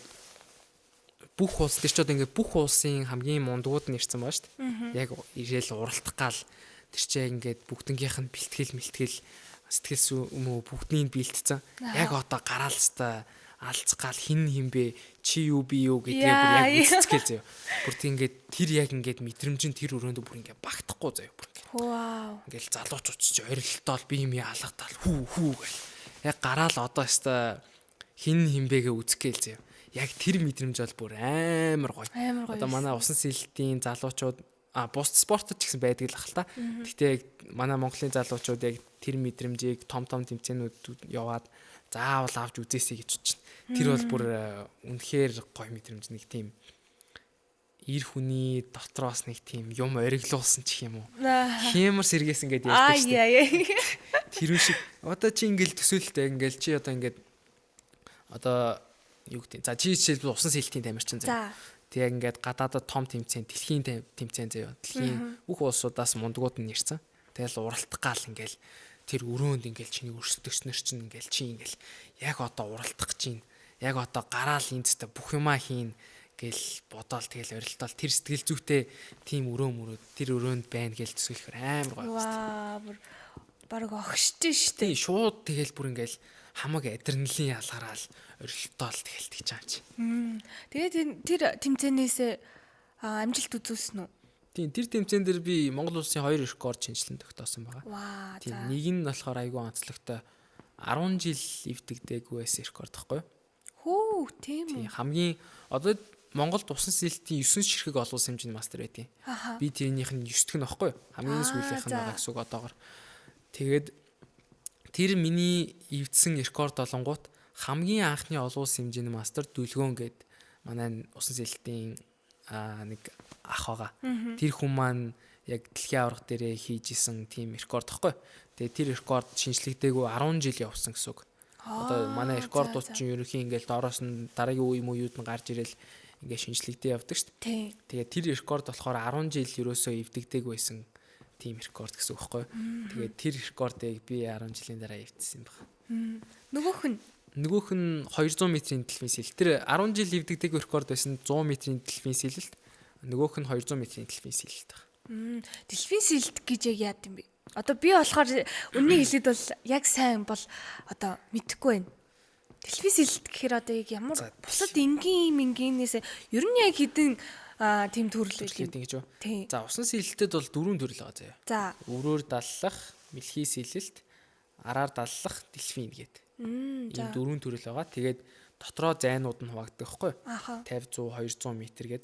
бүх улс тэр ч одоо ингээд бүх улсын хамгийн мундгууд нь ирсэн байгаа шүү дээ. Яг ирээл уралдах гал тэр чи яг ингээд бүгднгийнх нь бэлтгэл мэлтгэл сэтгэл юм уу бүгднийг бэлтцэн. Яг одоо гараал хэвээр алцах гал хин хин бэ чи юу би юу гэдгээ бүр Яа, яг үзцгээл заяа. Бүр тийм ингээд тэр яг ингээд мэдрэмж нь тэр өрөөнд бүр ингээд багтахгүй заяа бүр ингээд Вау. ингээл залуучууд ч орилтоол би юм алгатаал хүү хүү гэл. Яг гараал одоо өстой хин хинбэгээ үзэх гээл заяа. Яг тэр мэдрэмж бол бүр амар гоё. Амар гоё. Одоо манай усан сэлэлтийн залуучууд бус спортод ч гэсэн байдаг л ах л та. Гэхдээ яг манай Монголын залуучууд яг тэр мэдрэмжийг том том тэмцээнүүд яваад заавал авч үзээсэй гэж бодчихно. Тэр бол бүр үнэхээр гоё мэдрэмж нэг тийм ир хүний дотроос нэг тийм юм ориглуулсан ч юм уу. Хэмэр сэргээс ингээд Аа ярьдаг шүү дээ. яа яа. Тэр шиг одоо чи ингээл төсөөлтөө ингээл чи одоо ингээд одоо юу гэдэг. За чи жишээлбэл усан сэлтийн тамирчин заяа. За. Тэг яг ингээд гадаадад том тэмцээн, дэлхийн тэмцээн заяа. Дэлхийн бүх улсуудаас мундгууд нь ирсэн. Тэгэл уралтах гал ингээл тэр өрөөнд ингээл чиний өрсөлдөгч нар чинь ингээл чи ингээл яг одоо уралтах гэж чинь яг одоо гараал энэцтэй бүх юмаа хийн гэл бодоол тэгэл орилтоол тэр сэтгэл зүйтэй тийм өрөө мөрөө тэр өрөөнд байна гэл төсөөлөхөр амар гоё байна. Вау. Бүр бараг огшиж штэ. Тийм шууд тэгэл бүр ингээл хамаг адреналин ялгараал орилтоол тэгэл тэгж байгаа юм чи. Тэгээд тэр тэмцээнээс амжилт үзүүлсэн үү? Тийм тэр тэмцээн дээр би Монгол улсын 2 рекорд шинжилэн тогтоосон байгаа. Ваа. Тийм За. нэг нь болохоор айгүй онцлогтой 10 жил эвдэгдээгүй байсан рекорд байхгүй юу? Хүү, тийм Тийм үү. хамгийн одоо Монголд усан сэлэлтийн 9 ширхэг олон улсын хэмжээний мастер байдیں۔ Аха. Би тэрнийх нь 9 дэх нь баггүй юу? Хамгийн Аа, сүүлийнх нь за. байгаа гэсэн үг одоогор. Тэгээд тэр миний эвдсэн рекорд олонгууд хамгийн анхны олон улсын хэмжээний мастер Дүлгөөн гээд манай усан сэлэлтийн нэг ах байгаа. Тэр хүн маань яг дэлхийн аварга дээрээ хийж исэн тийм рекорд тахгүй. Тэгээ тэр рекорд шинжлэгдээгүй 10 жил явсан гэсэн үг. Одоо манай рекордууд чинь ерөнхий ингээл доороос нь дараагийн үе юм уу юуд нь гарч ирэл ингээ шинжлэгдээ явдаг шүү дээ. дээ. Тэгээ тэр рекорд болохоор 10 жил ерөөсөө эвдэгдээгүй байсан тийм рекорд гэсэн үг байхгүй юу? Тэгээд тэр рекордыг би 10 жилийн дараа эвдсэн юм байна. Нөгөөх нь Нөгөөх нь 200 метрийн дэлхийн сэлэлт. Тэр 10 жил эвдэгдээгүй рекорд байсан 100 метрийн дэлхийн сэлэлт. Нөгөөх нь 200 метрийн дэлхийн сэлэлт байна. Дэлхийн сэлэлт гэж яг яад юм бэ? Одоо би болохоор үннийг хэлэхэд бол яг сайн бол одоо мэдэхгүй байна. Дэлфи сэлэлт гэхээр одоо яг ямар бусад энгийн мингийнээс ер нь яг хідэн тийм төрөл байл юм гэж үү? За усан сэлэлтэд бол дөрвөн төрөл байгаа заяа. За. Өрөөр даллах, мэлхий сэлэлт, араар даллах, дэлфин гээд. Ийм дөрвөн төрөл байгаа. Тэгээд дотроо зайнууд нь хуваагддаг байхгүй юу? 50, 100, 200 м гээд.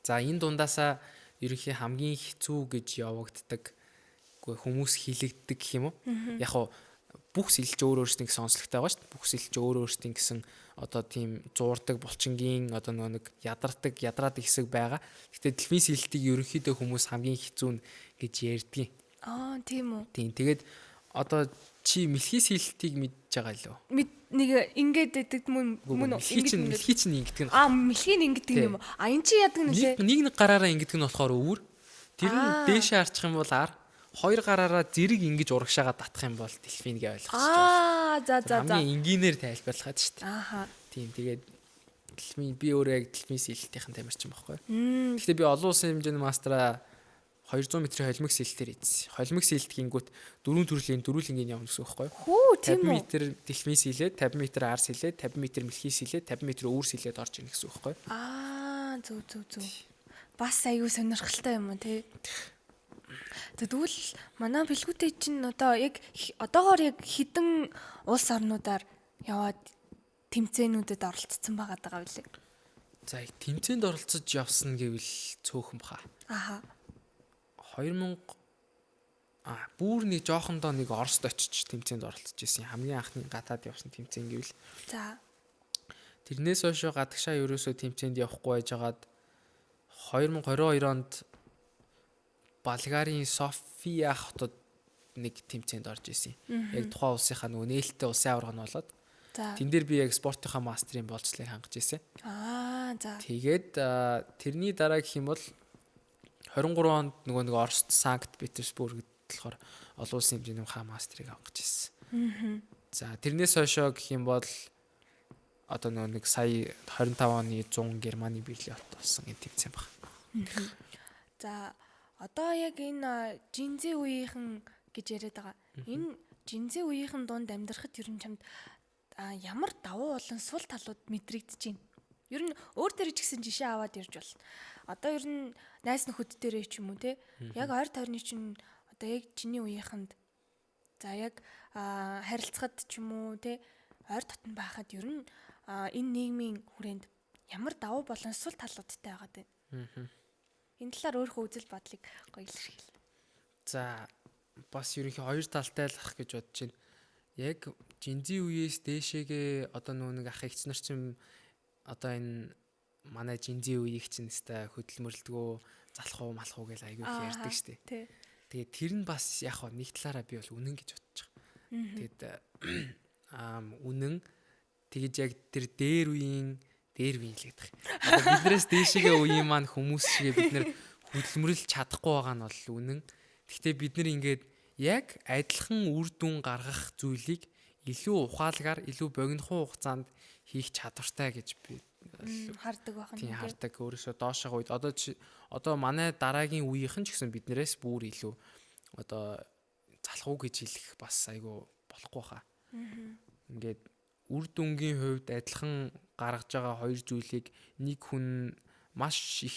За энэ дундаасаа ерөнхий хамгийн хэцүү гэж явагддаг хүмүүс хилэгддэг гэх юм уу? Яг хуу бүх сэлж өөр өөрсдийн гэсэн онцлогтой байгаа шүү дээ. Бүх сэлж өөр өөрсдийн гэсэн одоо тийм зуурдаг булчингийн одоо нөгөө нэг ядардаг, ядраадаг хэсэг байгаа. Гэтэ дэлфийн сэлэлтийг ерөнхийдөө хүмүүс хамгийн хэцүү нь гэж ярьдгийн. Аа, тийм үү. Тийм. Тэгээд одоо чи мэлхий сэлэлтийг мэдж байгаа лөө? Нэг ингээд байдаг мөн мөн мэлхий чинь ингэдэг нь. Аа, мэлхий нь ингэдэг юм уу? А эн чи яадаг нөлөө? Нэг гараараа ингэдэг нь болохоор өвөр. Тэр нь дээшээ арчих юм бол ар. Хоёр гараараа зэрэг ингэж урагшаага татах юм бол дэлфин гэж ойлгочих байна. Аа, за. Хамгийн энгийнээр тайлбарлахад шүү дээ. Ааха. Тийм, тэгээд дэлфин би өөрөө яг дэлфин сэлэлтийн тамирчин байхгүй. Гэхдээ би олон улсын хэмжээний мастраа 200 метрийн холимог сэлэлтээр хийсэн. Холимог сэлэлт гингүүт дөрвөн төрлийн дөрвөлнгийн явна гэсэн үг байхгүй юу? Хүү, тийм үү? 50 метр дэлфин сэлээд, 50 метр ар сэлээд, 50 метр мэлхий сэлээд, 50 метр өвөр сэлээд орж ирнэ гэсэн үг байхгүй юу? Аа, зөв. Бас аюу сонирхолтой юм уу те? Тэгвэл манай бэлгүүтэй чинь одоо яг одоогоор яг хідэн улс орнуудаар яваад тэмцээнүүдэд оролцсон байгаа даа билээ. За яг тэмцээнд оролцож явсан гэвэл цөөхөн баха. Аха. 2000 бүр нэг жоохондоо нэг Орост очиж тэмцээнд оролцож исэн. Хамгийн анхны гадаад явсан тэмцээн гэвэл. За. Тэрнээс хойш гадагшаа ерөөсөө тэмцээнд явахгүй байжгаад 2022 онд Болгариын София хотод нэг тэмцээнд орж исэн. Яг тухайн улсынхаа нөгөө нээлттэй улсын аварга нь болоод. За. Тэн дээр би яг спортынхаа мастрын болцлыг хангаж исэн. Аа, за. Тэгээд тэрний дараа гэх юм бол 23 онд нөгөө нэг Орост Санкт Петербургт болохоор олон улсын хэмжээний хаа мастрыг авах гэж ирсэн. За тэрнээс хойшоо гэх юм бол одоо нөгөө нэг сая 25 оны 100 Германы Берлин хотод болсон энэ тэмцээн баг. За одоо яг энэ жинзээ үеийнхэн гэж яриад байгаа. Энэ жинзээ үеийнхэн дунд амьдрахад ер нь чамд ямар давуу болон сул талууд мэдрэгдэж байна? Ер нь өөр дээр ч гэсэн жишээ аваад ирж болно. Одоо ер нь найз нөхөд дээрээ ч юм уу те. Яг ойр тойрны чинь одоо яг чиний үеийнхэнд за яг харилцахад ч юм уу те ойр дотн байхад ер нь энэ нийгмийн хүрээнд ямар давуу болон сул талуудтай байгаад байна. Энэ талаар өөрийнхөө үзэл бодлыг гоё илэрхийл. За бас ерөнхий хоёр талтай л ах гэж бодож байна. Яг жинзийн үеэс дээшээгээ одоо нөгөө нэг ах эгч нар чинь одоо энэ манай жинзийн үеийг чинь өстой хөдөлмөрлөдгөө залах уу малах уу гэж айгүй их ярьдаг штэ. Тэгээд тэр нь бас яг хоо нэг талаараа би бол үнэн гэж бодож байгаа. Тэгээд үнэн тэгэж яг тэр дээр үеийн л гэдэг. Одоо биднээс дээшээгээ үеийн маань хүмүүс шигээ бид нэр хөдөлмөрлж чадахгүй байгаа нь бол үнэн. Гэхдээ бид нар ингээд яг адилхан үр дүн гаргах зүйлийг илүү ухаалгаар, илүү богинохуу хугацаанд хийх чадвартай гэж би хардаг байх нь. Тийм хардаг. Өөрөөсөө доошоо үед одоо манай дараагийн үеийнхэн ч гэсэн биднээс бүр илүү одоо залах уу гэж хэлэх бас айгүй болохгүй хаа. Ингээд үр дүнгийн хувьд адилхан гаргаж байгаа хоёр зүйлийг нэг хүн маш их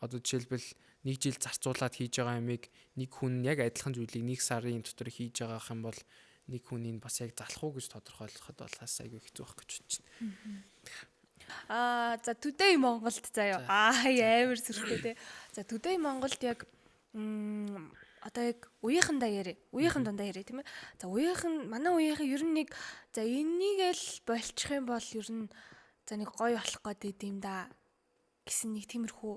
одоо жишээлбэл нэг жил зарцуулаад хийж байгаа юмыг нэг хүн яг адилхан зүйлийг нэг сарын дотор хийж байгаа юм бол нэг хүнийг бас яг залах уу гэж тодорхойлоход бол бас айгүй хэцүү байх гэж бодож байна. Аа за Today Монголд заяа. Аа амар сүртэй те. За Today Монголд яг одоо яг үеийнхэндээ яриа. Үеийнхэн дундаа яриа тийм ээ. За үеийнхэн манай үеийнхэн ер нь нэг за энийг л болчих юм бол ер нь за нэг гоё болох гээд идэм да гэсэн нэг тиймэрхүү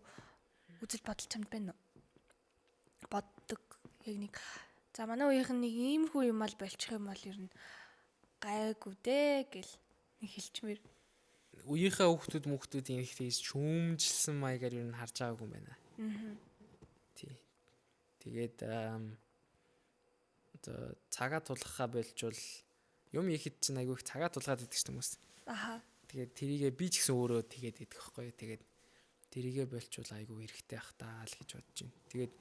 үзэл бодол чамд байна уу? Боддог. Яг нэг за манай үеийнхэн нэг иймэрхүү юм ал болчих юм бол ер нь гайгүй дээ гэл нэг хэлчмээр. Үеийнхээ хүүхдүүд мөхтүүд их тийж шүүмжилсэн маягаар ер нь харж байгаагүй юм байна. Тий. Тэгээд одоо цагаа тулгахаа болжвол юм ихэд чинь айгүй их цагаа тулгаад идэх чинь хүмүүс. Аха. Тэгээд тэрийгээ би ч гэсэн өөрөө тэгээд идэх байхгүй. Тэгээд тэрийгээ болчвол айгүй хэрэгтэй ах таа л гэж бодож байна. Тэгээд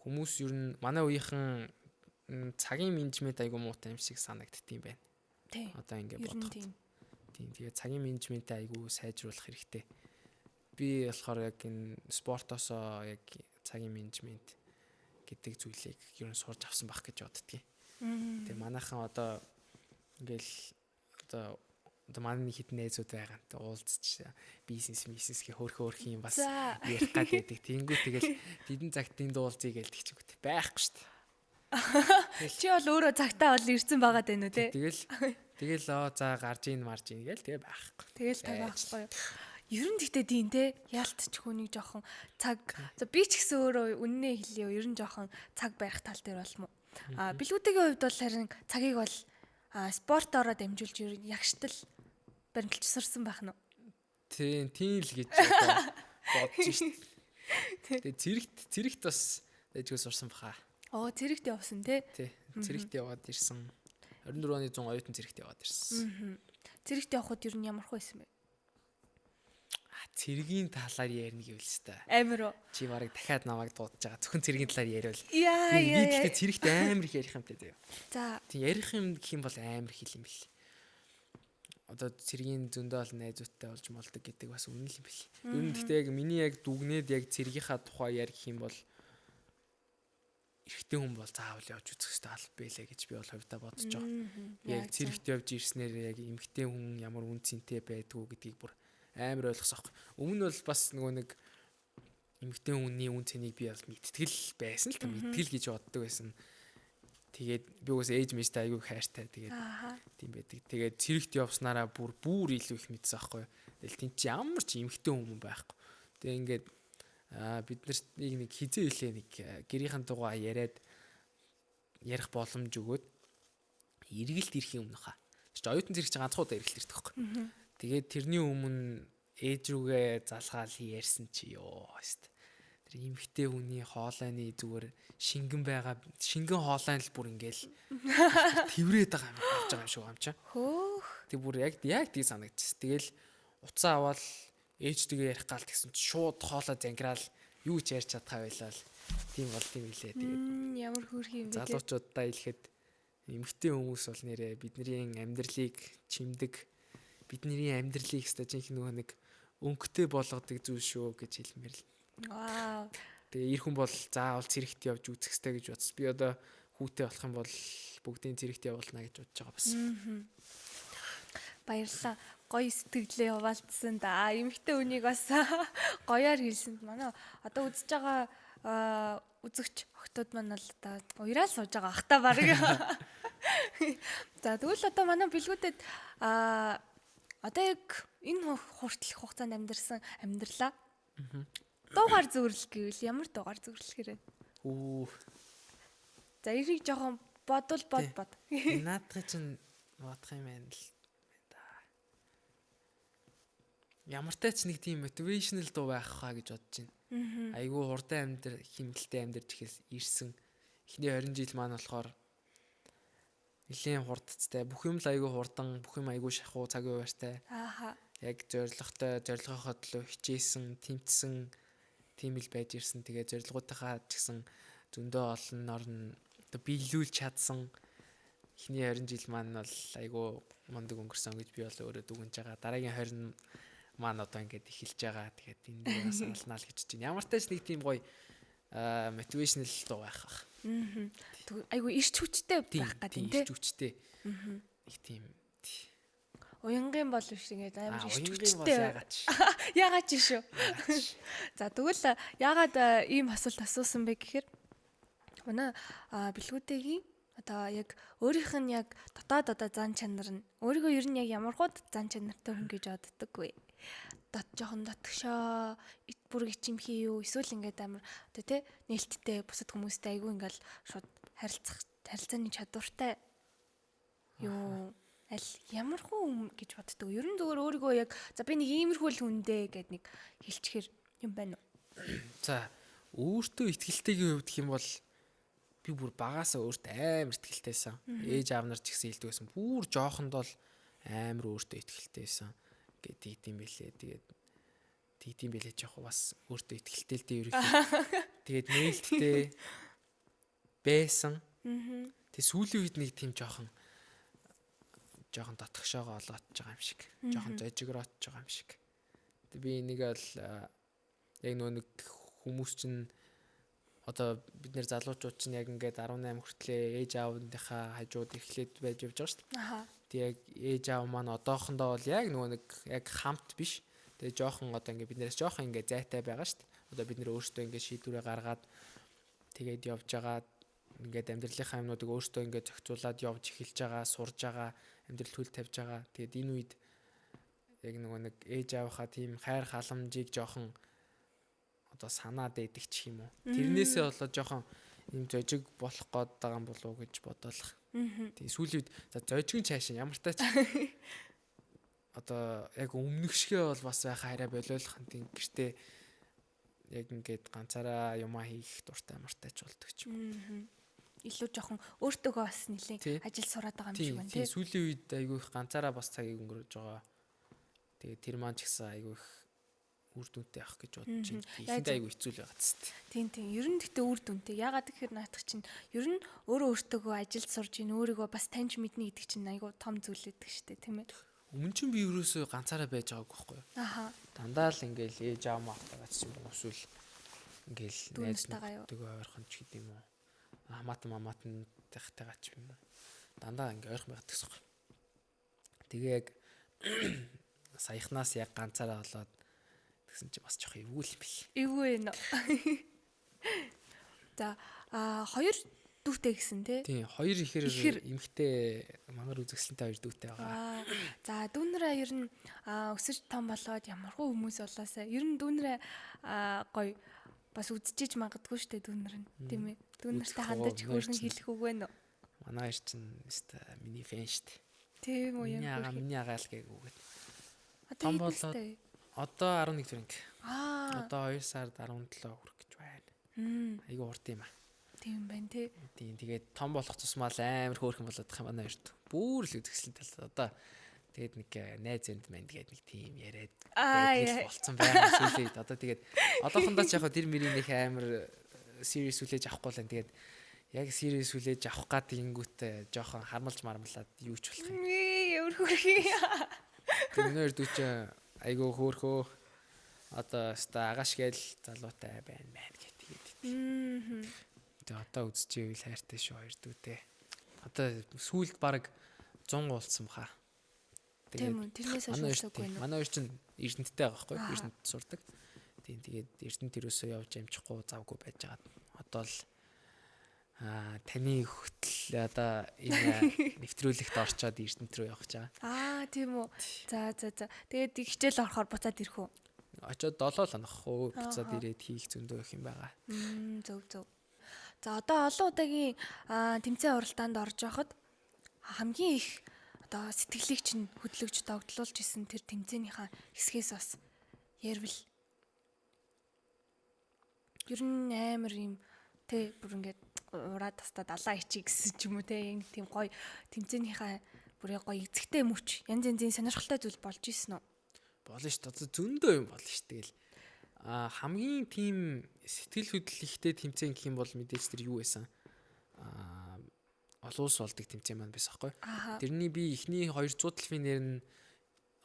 хүмүүс ер нь манай үеийнхэн цагийн менежмент айгүй муутай юм шиг санагддсан юм байна. Одоо ингээд бодоход. Тийм. Тэгээд цагийн менежментээ айгүй сайжруулах хэрэгтэй. Би болохоор яг энэ спортосоо яг цагийн менежмент гэдэг зүйлийг ер нь сурж авсан байх гэж боддгийн. Тэгээ манайхан одоо ингээл одоо манай нэг хитэн найзууд байгаа нт уулзч бизнес гэх хөөрхөн юм бас ярих гад байдаг. Тэнгүү тэгэл тэдэн цагт энд уулзъя гэлдэг ч үгүй байхгүй шүү дээ. Чи бол өөрөө цагтаа бол ирсэн байгаа даа нүү те. Тэгэл оо за гарч ийн марж ийн гээл тэгээ байхгүй. Тэгэл та байхгүй юу. Ер нь тэгтээ тийм те ялтч хүнийг жоохон цаг за би ч гэсэн өөрөө үннээ хэлье. Ер нь жоохон цаг барих тал дээр болмо. А билгүүдийн хувьд бол харин цагийг бол спортоороо дамжуулж ер нь ягштал баримталж сурсан байх нь уу? Тийм, тийм л гэж бодож шít. Тэгээ цэрэгт бас дэжгүй сурсан баха. Оо, цэрэгт явсан тий? Тий, цэрэгт яваад ирсэн. 24 оны 100 оюутан цэрэгт яваад ирсэн. Цэрэгт явхад ер нь ямар хөө байсан бэ? Цэргийн талаар ярина гэвэл өстой. Амар уу? Чи барыг дахиад намайг дуудаж байгаа. Зөвхөн цэргийн талаар яриул. Яа яа. Би гэхдээ цэрэгт амар их ярих юмтай заяа. За. Тийм ярих юм гэх юм бол амар их юм бэл. Одоо цэргийн зөндөө олон найзуудтай болж молдог гэдэг бас үнэн л юм бэл. Ер нь гэхдээ яг миний яг дүгнээд яг цэргийнхаа тухай ярих юм бол эрэгтэй хүн бол заавал явж үзэх хэрэгтэй алба байлаа гэж би бол хувьдаа бодож байгаа. Би яг цэрэгт явж ирснээр яг эмэгтэй хүн ямар үн цэнтэй байдгүй гэдгийг бүр амар ойлгосон аахгүй. Өмнө нь бол бас нөгөө нэг эмэгтэй хүний үн цэнийг би бол мэдтгэл байсан л та мэдтгэл гэж боддог байсан. Тэгээд би угсаа ээж мэжтэй айгүй хайртай. Тэгээд тийм байдаг. Тэгээд цэрэгт явснараа бүр илүү их мэдсэн аахгүй. Тэгэл тийм чи ямар ч эмэгтэй хүн байхгүй. Тэгээд ингээд бид нарт нэг хизээ илээ нэг гэрийнхэн дугаа яриад ярих боломж өгөөд эргэлт ирэхийн өмнө хаа. Тэр чи оюутан зэрэг чи ганцхан удаа эргэлт ирдэг байхгүй. Тэгээд тэрний өмнө ээж рүүгээ залгаал ярьсан чи ёо өст. Тэр эмэгтэй хүний хоолойны зүгээр шингэн байгаа шингэн хоолой нь л бүр ингээл тэрврээд байгаа юм авч байгаа юм шиг юм чи. Хөөх. Тэг бүр яг тийг санагдчихс. Тэгэл уцаа аваад ээжтэйгээ ярих гал тэгсэн чи шууд хоолой зангираал юу ч ярьж чадхаа байлаа л. Тийм бол тийм илээ. Тэгээд ямар хөөрхөн юм бэ. Залуучуудаа хэлэхэд эмэгтэй хүмүүс бол нэрээ бидний амьдралыг чимдэг, бидний амьдралыг өстой жинхэнэ нөгөө нэг өнгөтэй болгодог зүйл шүү гэж хэлмээр л. Вау. Тэгээ эр хүн бол заавал цэрэгт явж үзэх ёстой гэж бодсон. Би одоо хүүтэй болох юм бол бүгдийн цэрэгт явуулна гэж бодож байгаа бас. Баярлалаа. Гоё сэтгэлээ хуваалцсан да. Эмэгтэй хүнийг бас гоёор хэлсэнд манай одоо үзэж байгаа үзэгч охтууд маань бол одоо уяраал сууж байгаа ах та баг. За тэгвэл одоо манай бэлгүүдэд одоо яг энэ хүртэлх хугацаанд амьдарсан амьдралаа дуугаар зөвөрлөх гэвэл ямар дуугаар зөвөрлөх хэрэг? Үу. За эрийг жоохон бодвол бод. Наадах чинь бодох юм байна л да. Ямартай ч нэг тийм motivational дуу байх хаа гэж бодож байна. Айгүй хурдан амьдр химгэлтэй амьдарч ихээс ирсэн. Эхний 20 жил маань болохоор нэлээд хурдцтай. Бүх юм л айгүй хурдан, бүх юм айгүй шахуу цаг үеэртэй. Ааха. Яг зоригтой, зорилгоохоо төлөө хичээсэн, тэмцсэн тийм л байж ирсэн. Тэгээ зорилгоотойхоо ч гэсэн зөндөө олонноор нь одоо биелүүлж чадсан. Эхний 20 жил маань бол айгүй мундаг өнгөрсөн гэж би бол өөрөө дүгнж байгаа. Дараагийн 20 маань одоо ингээд эхэлж байгаа. Тэгээд энэ дээр бас алнаа л гэж чинь. Ямар ч тач нэг тийм гоё motivational дуу байх ах. Айгүй ирч хүчтэй байх гэдэг тийм ирч хүчтэй. Их тийм уянгийн бол биш ингээд амар ирч хүчтэй. Яагаад ч. Яагаад ч шүү. За тэгвэл яагаад ийм асуулт асуусан бэ гэхээр манай бэлгүүтэйгийн одоо яг өөрийнх нь яг дотоод одоо зан чанар нь өөрийгөө ер нь яг ямархууд зан чанартай хүн гэж боддоггүй. Жоохон дотгошоо бүр ичимхий юу эсвэл ингээд амар одоо тий нээлттэй бусад хүмүүстэй айгүй ингээд шууд харилцааны чадвартай юу аль ямархуу хүн гэж боддог. Ер нь зүгээр өөрийгөө яг за би нэг иймэрхүү л хүндээ гэд нэг хэлчихэр юм байна уу? За өөртөө ихтгэлтэйгийн хувьд гэх юм бол би бүр багасаа өөртөө амар ихтгэлтэйсэн. Ээж аав нар ч гэсэн хэлдэг байсан. Бүр жоохонд бол амар өөртөө ихтгэлтэйсэн гэдэг юм бэлээ. Тэгээд тэгдэм бэлээ ч яг бас өөртөө ихтгэлтэй л дээ ерөнхийдөө. Тэгээд нээлттэй байсан. Тэгээд сүүлийн үед нэг тийм жоохон Жохон дотгошоогоо олоодж байгаа юм шиг. Жохон зожигроодж байгаа юм шиг. Тэг би энийг бол яг нөгөө нэг хүмүүс чинь одоо бид нэр залуучууд чинь яг ингээд 18 хүртлээ ээж аавынхаа хажууд эхлээд байж явж байгаа шүү дээ. Тэг яг ээж аав маань одоохондоо бол яг нөгөө нэг яг хамт биш. Тэгээ жоохон одоо ингээд бид нэрээс жоохон ингээд зайтай байгаа шүү дээ. Одоо бид нэр өөрсдөө ингээд шийдвэрээ гаргаад тэгээд явж байгаа, ингээд амьдралынхаа юмнуудыг өөрсдөө ингээд зохицуулаад явж эхэлж байгаа, сурж байгаа, амьдрал төл тавьж байгаа. Тэгээд энэ үед яг нөгөө нэг ээж аавынхаа тийм хайр халамжийг жоохон одоо санаад байдаг ч юм уу. Тэрнээсээ болоод жоохон юм зожиг болох гээд байгаа юм болов уу гэж бодоолох. Тийм сүүлийн үед за зожиг нь цаашаа ямар тач одоо яг өмнөх шигээ бол бас байхаа арай болиулах. Тийм гэртээ яг ингээд ганцаараа юмаа хийх дуртай муртай ч болдог ч юм. Илүү жоохон өөртөөгөө бас нэлийн ажил сураад байгаа юм шиг байна тий. Сүүлийн үед айгүй их ганцаараа бас цагийг өнгөрөөж байгаа. Тэгээд тэр маань ч гэсэн айгүй их үр дүнтэй авах гэж бодож байна. Эхэндээ айгүй хэцүү л байгаа тест. Тийм тийм. Ер нь гэхдээ үр дүнтэй. Ягаад гэхээр наадах чинь ер нь өөрөө өөртөөгөө ажилд сурж ийн, өөрийгөө бас таньж мэднэ гэдэг чинь айгүй том зүйл өгдөг шүү дээ, тийм ээ. Өмнө чинь би ерөөсөө ганцаараа байж байгаагүй байхгүй юу? Аха. Дандаа л ингээл ээж аав маавтайгаа ч юм уу эсвэл ингээл найз нөхдөдөө ойрхон ч гэдэг юм уу. Хамаатан мамаатантайгаа ч юм уу. Дандаа ингээ ойрхон байгаад гэсэн юм. Тэгээ яг саяхнаас яг ганцаараа болоод тэгсэн чи бас жоох эвгүй юм бэл. Эвгүй ээ. За хоёр дүүтэй гэсэн тий? Тийм, хоёр ихээр эмэгтэй мангар үзэсгэлэнтэй хоёр дүүтэй байгаа. За дүүнрээ ер нь өсөж том болоод ямархуу хүмүүс болоосаа. Ер нь дүүнрээ гоё бас үзчихэж магадгүй штэ дүүнэр нь, тийм ээ. Дүүнэртэй хандаж хөөрхөн хэлэх үг вэ нөө? Манай хоёр чинь өстой миний фэн штэ. Тийм үү, ямар миний агаал гээгүүгээд. Том болоод одоо 11 дэх анги. Одоо 2 сард 17 хүрэх гэж байна. Айгу урт юм аа. Тийм байна тий. Тийм, тэгээд том болох тусмаа л амар хөөрхөн болоод тах юм манай хоёрт. Бүр л үзэсгэлэнтэй л одоо тэгээд нэг найз энд манд гээд нэг тийм яриад байдаг болцсон байгаа сүүлийн үед. Одоо тэгээд одоохондоо ч яг тэр мөрийн нэг амар serious хүлээж авахгүй л энэ. Тэгээд яг serious хүлээж авах гад ингэнгүүтээ жоохон хармалж мармлаад юу ч болох юм. Өөр хөөрхөн. Тэр нэр дүүч айгу хөөрхөө одоо өстой агаш гээл залуутай байна мэн гэх тэгээд. Тэгээ одоо үзчихвэл хайртай шүү хоёр дүүтэй. Одоо сүүлд баг 100 уулзсан баха. Тэгээд тэрнээс хойш уулзаагүй нэ. Манай хоёр чинь Эрдэнэттэй байгаа байхгүй юу? Эрдэнэт сурдаг. Тийм, тэгээд Эрдэнэт юусоо явж амжихгүй завгүй байж байгаа. Одоо л таны хөтөл одоо энэ нэвтрүүлэгт орчоод Эрдэнэт рүү явах гэж байгаа. Тийм үү. За за за. Тэгээд хичээл орохоор буцаад ирэх үү? Очоод 7 хоног уу буцаад ирээд хийх зөндөө их юм байгаа. Зөв зөв. За одоо олон удаагийн тэмцээн уралдаанд орж байхад хамгийн их одоо сэтгэлийг чинь хөдлөгж догдлуулж исэн тэр тэмцээнийхаа хэсгээс бас ярил. Ер нь амар юм тэ бүр ингээд ураа тастаа далаа ичи гэсэн ч юм уу тэ ингэ тийм гоё тэмцээнийхаа бүр гоё эзэгтэй мөч янз янзын сонирхолтой зүйл болж исэн үү? Болно шүү дээ. Одоо зөндөө юм болно шүү дээ. Тэгэл хамгийн тийм сэтгэл хөдлөл ихтэй тэмцээн гэх юм бол мэдээж тэр юу байсан? Олон улс болдог тэмцээн маань байсан байхгүй. Тэрний би эхний 200 талын нэр нь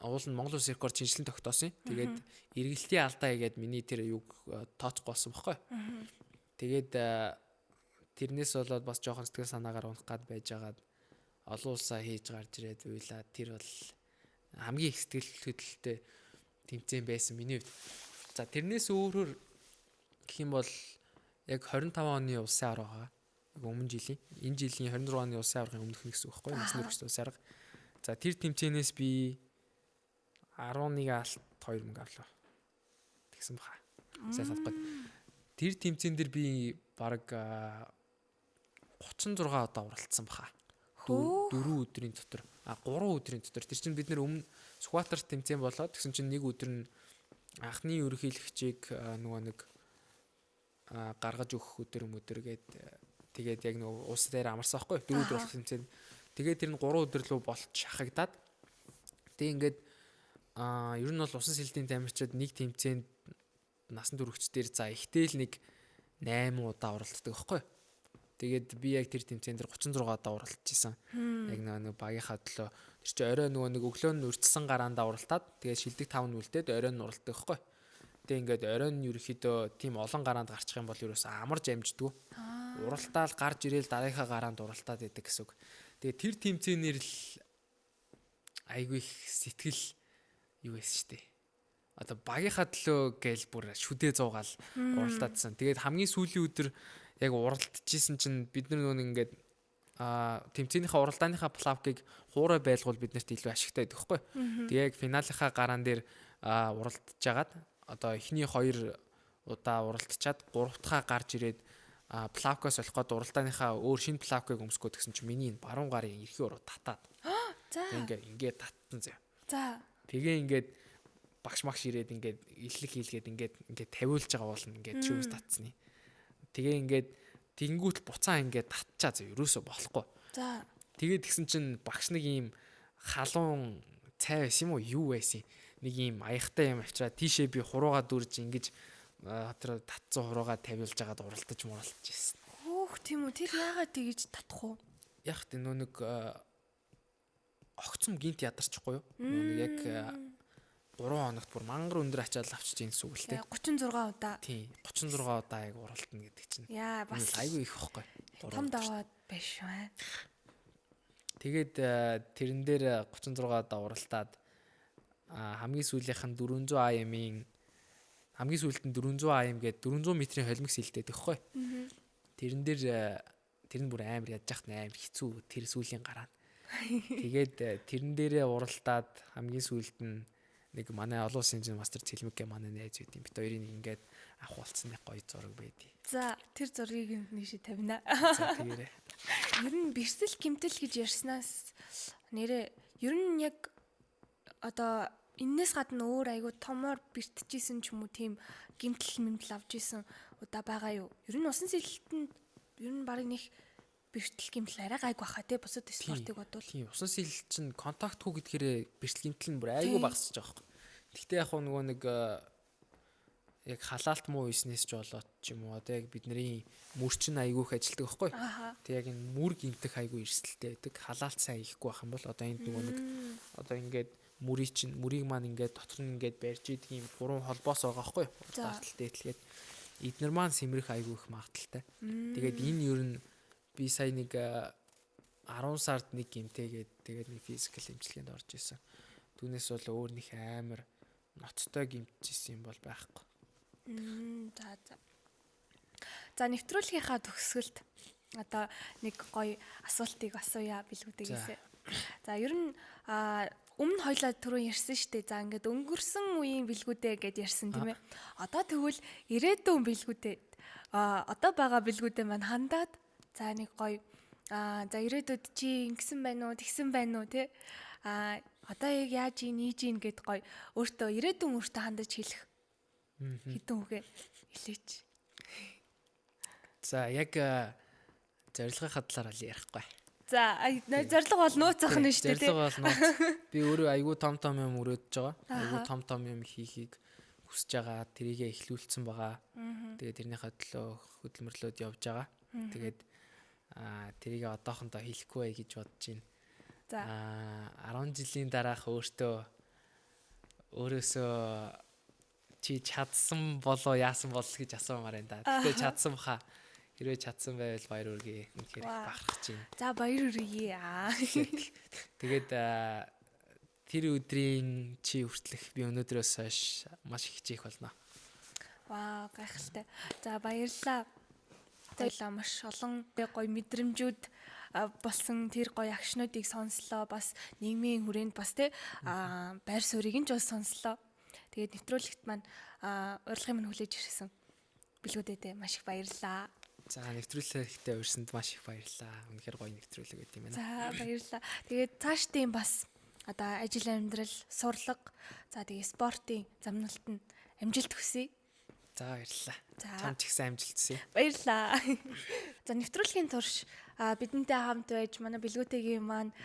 уул нь Монгол улс рекорд шинжилэн тогтоосон. Тэгээд эргэлтийн алдаа хийгээд миний тэр юг тооцохгүй болсон байхгүй. Тэгээд тэрнээс болоод бас жоохон сэтгэл санаагаар унах гад байжгаад олон улсаа хийж гарч ирээд уйлаа. Тэр бол хамгийн их сэтгэл хөдлөлттэй тэмцээн байсан миний хувьд. За тэрнээс өөрөөр гэх юм бол яг 25 оны улсын арга байгаа. Яг өмнө жилийн энэ жилийн 26 оны улсын аргын өмнөх нь гэсэн үг байхгүй юу? Насны хүрэгч улсын арга. За тэр тэмцээнээс би 11 алт 2 мөнгө авлаа. Тэгсэн баха. Сайн санахгүй. Тэр тэмцээн дээр би бараг 36 удаа уралдсан баха. 4 өдрийн дотор. 3 өдрийн дотор. Тэр чинь бид нэр өмнө Сүхбаатар тэмцээн болоод тэгсэн чинь нэг өдөр нь анхны ерөнхийлөгчийг нөгөө нэг гаргаж өгөх өдөр мөдөр гээд тэгээд яг нөгөө улс дээр амарсан байхгүй 4 өдөр болох тэмцээн. Тэгээд тэр нь 3 өдөр лөө болж шахагдаад тэг ингээд ер нь бол усан сэлтийн тамирчид нэг тэмцээнд насан туршид дээр за ихтэй л нэг 8 удаа оролцдог байхгүй. Тэгээд би яг тэр тэмцээн дээр 36 удаа уралдаж исэн. Яг нөгөө багийнхаа төлөө тэр чи орой нөгөө нэг өглөө нь урьдчилсан гараандаа уралдаад тэгээд шилдэг 5 нь үлдээд орой нь уралддаг байхгүй. Тэгээ ингээд оройн нь ерөөхдөө тийм олон гараанд гарчих юм бол ерөөсөө амарч амждаггүй. Уралтаал гарч ирээл дараагийнхаа гараанд уралтаад идэг гэсэн үг. Тэгээ тэр тэмцээнээр л айгүй их сэтгэл юу байсан шүү дээ. Одоо багийнхаа төлөө гээл бүр шүдэ зуугаал уралдаадсан. Тэгээд хамгийн сүүлийн өдөр яг уралдажсэн чинь бид нар нөгөө ингээд тэмцээнийхээ уралдааныхаа плавкыг хуурай байлгуул биднэрт илүү ашигтай байдаг хгүй. Тэгээ яг финалынхаа гараан дээр уралдаж жагаад одоо эхний 2 удаа уралдчаад 3 дахь гарч ирээд плавкаас олох гээд уралдааныхаа өөр шинэ плавкыг өмсгөө гэсэн чинь миний энэ баруун гарын эрхийн уруу татаад. За. Ингээ татсан зэ. За. Тэгээ ингээд багш магш ирээд ингээд илэх хийлгээд ингээд ингээд тавиулж байгаа болно ингээд шүүс татсны. Тэгээ ингээд тэнгүүт буцаа ингээд татчаа зэ ерөөсөө болохгүй. За. Тэгээд тэгсэн чинь багш нэг ийм халуун цай байсан юм уу юу байсан нэг ийм аягтай юм авчираа тийшээ би хуруугаа дүрж ингэж тэр татсан хуруугаа тавиулж агаад уралдаж муралдаж ирсэн. Хөөх тийм үү, тэр яагаад тэгэж татах уу? Яг тийм нөө нэг огцом гинт ядарчихгүй юу? Нөө нэг яг 3 хоногт бүр мангар өндөр ачаал авчиж ийн гэсэн үг л дээ. 36 удаа. Тийм, 36 удаа яг уралдана гэдэг чинь. Яа, бас айгүй их ихгүй. Том даваад биш үү? Тэгээд тэрэн дээр 36 удаа уралдаад хамгийн сүүлийнх нь 400 AM-ийн хамгийн сүүлд нь 400 AM гээд 400 метрийн холимог сэлдээд өгөхгүй. Тэрэн дээр тэр нь бүр амар ядж яхад амар хэцүү тэр сүүлийн гараа. Тэгээд тэрэн дээрээ уралдаад хамгийн сүүлд нь нэг манай олон улсын хэмжээний мастер Цэлмэг гэ манай найз байд юм. Бит хоёрын нэг ингээд авах болцсон нэг гоё зураг байдیں۔ За тэр зургийг нэг ши тавина. За тэгээрэй. Ер нь бэрсэл гимтэл гэж ярьснаас нэрээ ер нь яг одоо энээс гадна өөр айгу томоор бэртжижсэн ч юм уу тийм гимтэл мэмтэл авч исэн удаа байгаа юу? Ер нь усан сэлэлтэнд ер нь барыг нэг бэртэл гимтэл арай гайг баха тий бусад спортыг бодвол. Тийм, усан сэлэлт чинь контактгүй гэдгээрээ бэртэл гимтэл нь бүр айгу багасч байгаа байхгүй. Гэхдээ яг нөгөө нэг яг халаалт муу үйснээс ч болоод ч юм уу одоо яг бидний мөр чинь айгу их ажилтдаг байхгүй. Тэг яг энэ мөр гимтэх айгу эрсдэлтэй байдаг. Халаалт сайн хийхгүй байх юм бол одоо энд нөгөө нэг одоо ингээд мөрийг чинь мөрийг маань ингээд дотор нь ингээд барьж идэг юм гурван холбоос байгаа байхгүй. Дартал дээдлгээд эднэр маань сэмрэх айгу их магадaltaй. Тэгээд энэ ер нь би сая нэг 10 сард нэг гимтээгээд тэгээд нэг физикал эмчилгээнд орж исэн. Түүнээс бол өөр нэг амар ноцтой гимтжсэн юм бол байхгүй. За за. За нэвтрүүлгийнхаа төгсгөлд одоо нэг гоё асуултыг асууя бэлгүүдээгээсээ. За ер нь өмнө хоёлаа түрүү ярьсан шүү дээ. За ингээд өнгөрсөн үеийн бэлгүүдээ гэд ярьсан тийм ээ. Одоо тэгвэл ирээдүйн бэлгүүдээ одоо байгаа бэлгүүдээ маань хандаад за нэг гоё за ирээдүйд чи ингэсэн байна уу, тэгсэн байна уу те. Одоо яг яаж ийн, ийж ийн гэд гоё өөртөө ирээдүйн өөртөө хандаж хэлэх хэдэн үгээ хэлээч. За яг зорилгынхаа талаар л ярихгүй. За зорилго бол нууц ах нь шүү дээ. Зорилго бол нууц. Би өөрөө айгүй том том юм өрөөдөж байгаа. Айгүй том том юм хийхийг хүсэж байгаа. Тэрийгэ эхлүүлсэн байгаа. Тэгээд тэрнийхээ төлөө хөдөлмөрлөөд явж байгаа. Тэгээд тэрийг одоохондоо хэлэхгүй бай гэж бодож байна. За 10 жилийн дараах өөртөө өөрөөсөө чи чадсан болоо яасан бол гэж асуумаар байна да. Гэтэ чадсан баха. Хэрвээ чадсан байвал баяр хүргэе. Үнэхээр их бахархаж байна. За баяр хүргэе. Тэгээд тэр өдрийн чи хүртлэх би өнөөдрөөс хойш маш их хичээх болно. Вау, гайхалтай. За баярлалаа. Баярлалаа. Маш олон гоё мэдрэмжүүд болсон тэр гоё акшнуудыг сонслоо. Бас нийгмийн хүрээнд бас те байр суурийг нь ч бас сонслоо. Тэгээд нэвтрүүлэгт маань урилгын минь хүлээж ирсэн. Бэлгүүдээдээ маш их баярлалаа. За нэвтрүүлэгтээ урьсанд маш их баярлалаа. Үнэхээр гоё нэвтрүүлэг байт юм байна. За баярлалаа. Тэгээд цаашдын бас одоо ажил амьдрал, сурлага, за тэгээд спортын замналт нь амжилт хүсье. За баярлалаа. Чам ч ихсэн амжилт хүсье. Баярлалаа. За нэвтрүүлгийн турш бидэнтэй хамт байж манай бэлгүүтэйгийн маань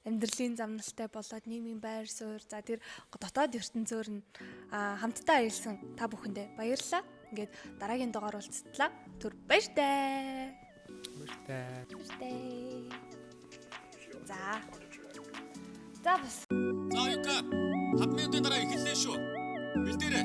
амьдралын замналтай болоод нийгмийн байр суурь, за тэр дотоод ертөнцөөр нь хамтдаа аялсан та бүхэндээ баярлалаа. Ингээд дараагийн дугаар уулзтлаа. Түр баяртай. Баяртай. Баяртай. За. За бас. За юка 5 минутын дараа эхэллээ шүү. Бэлдээрэй.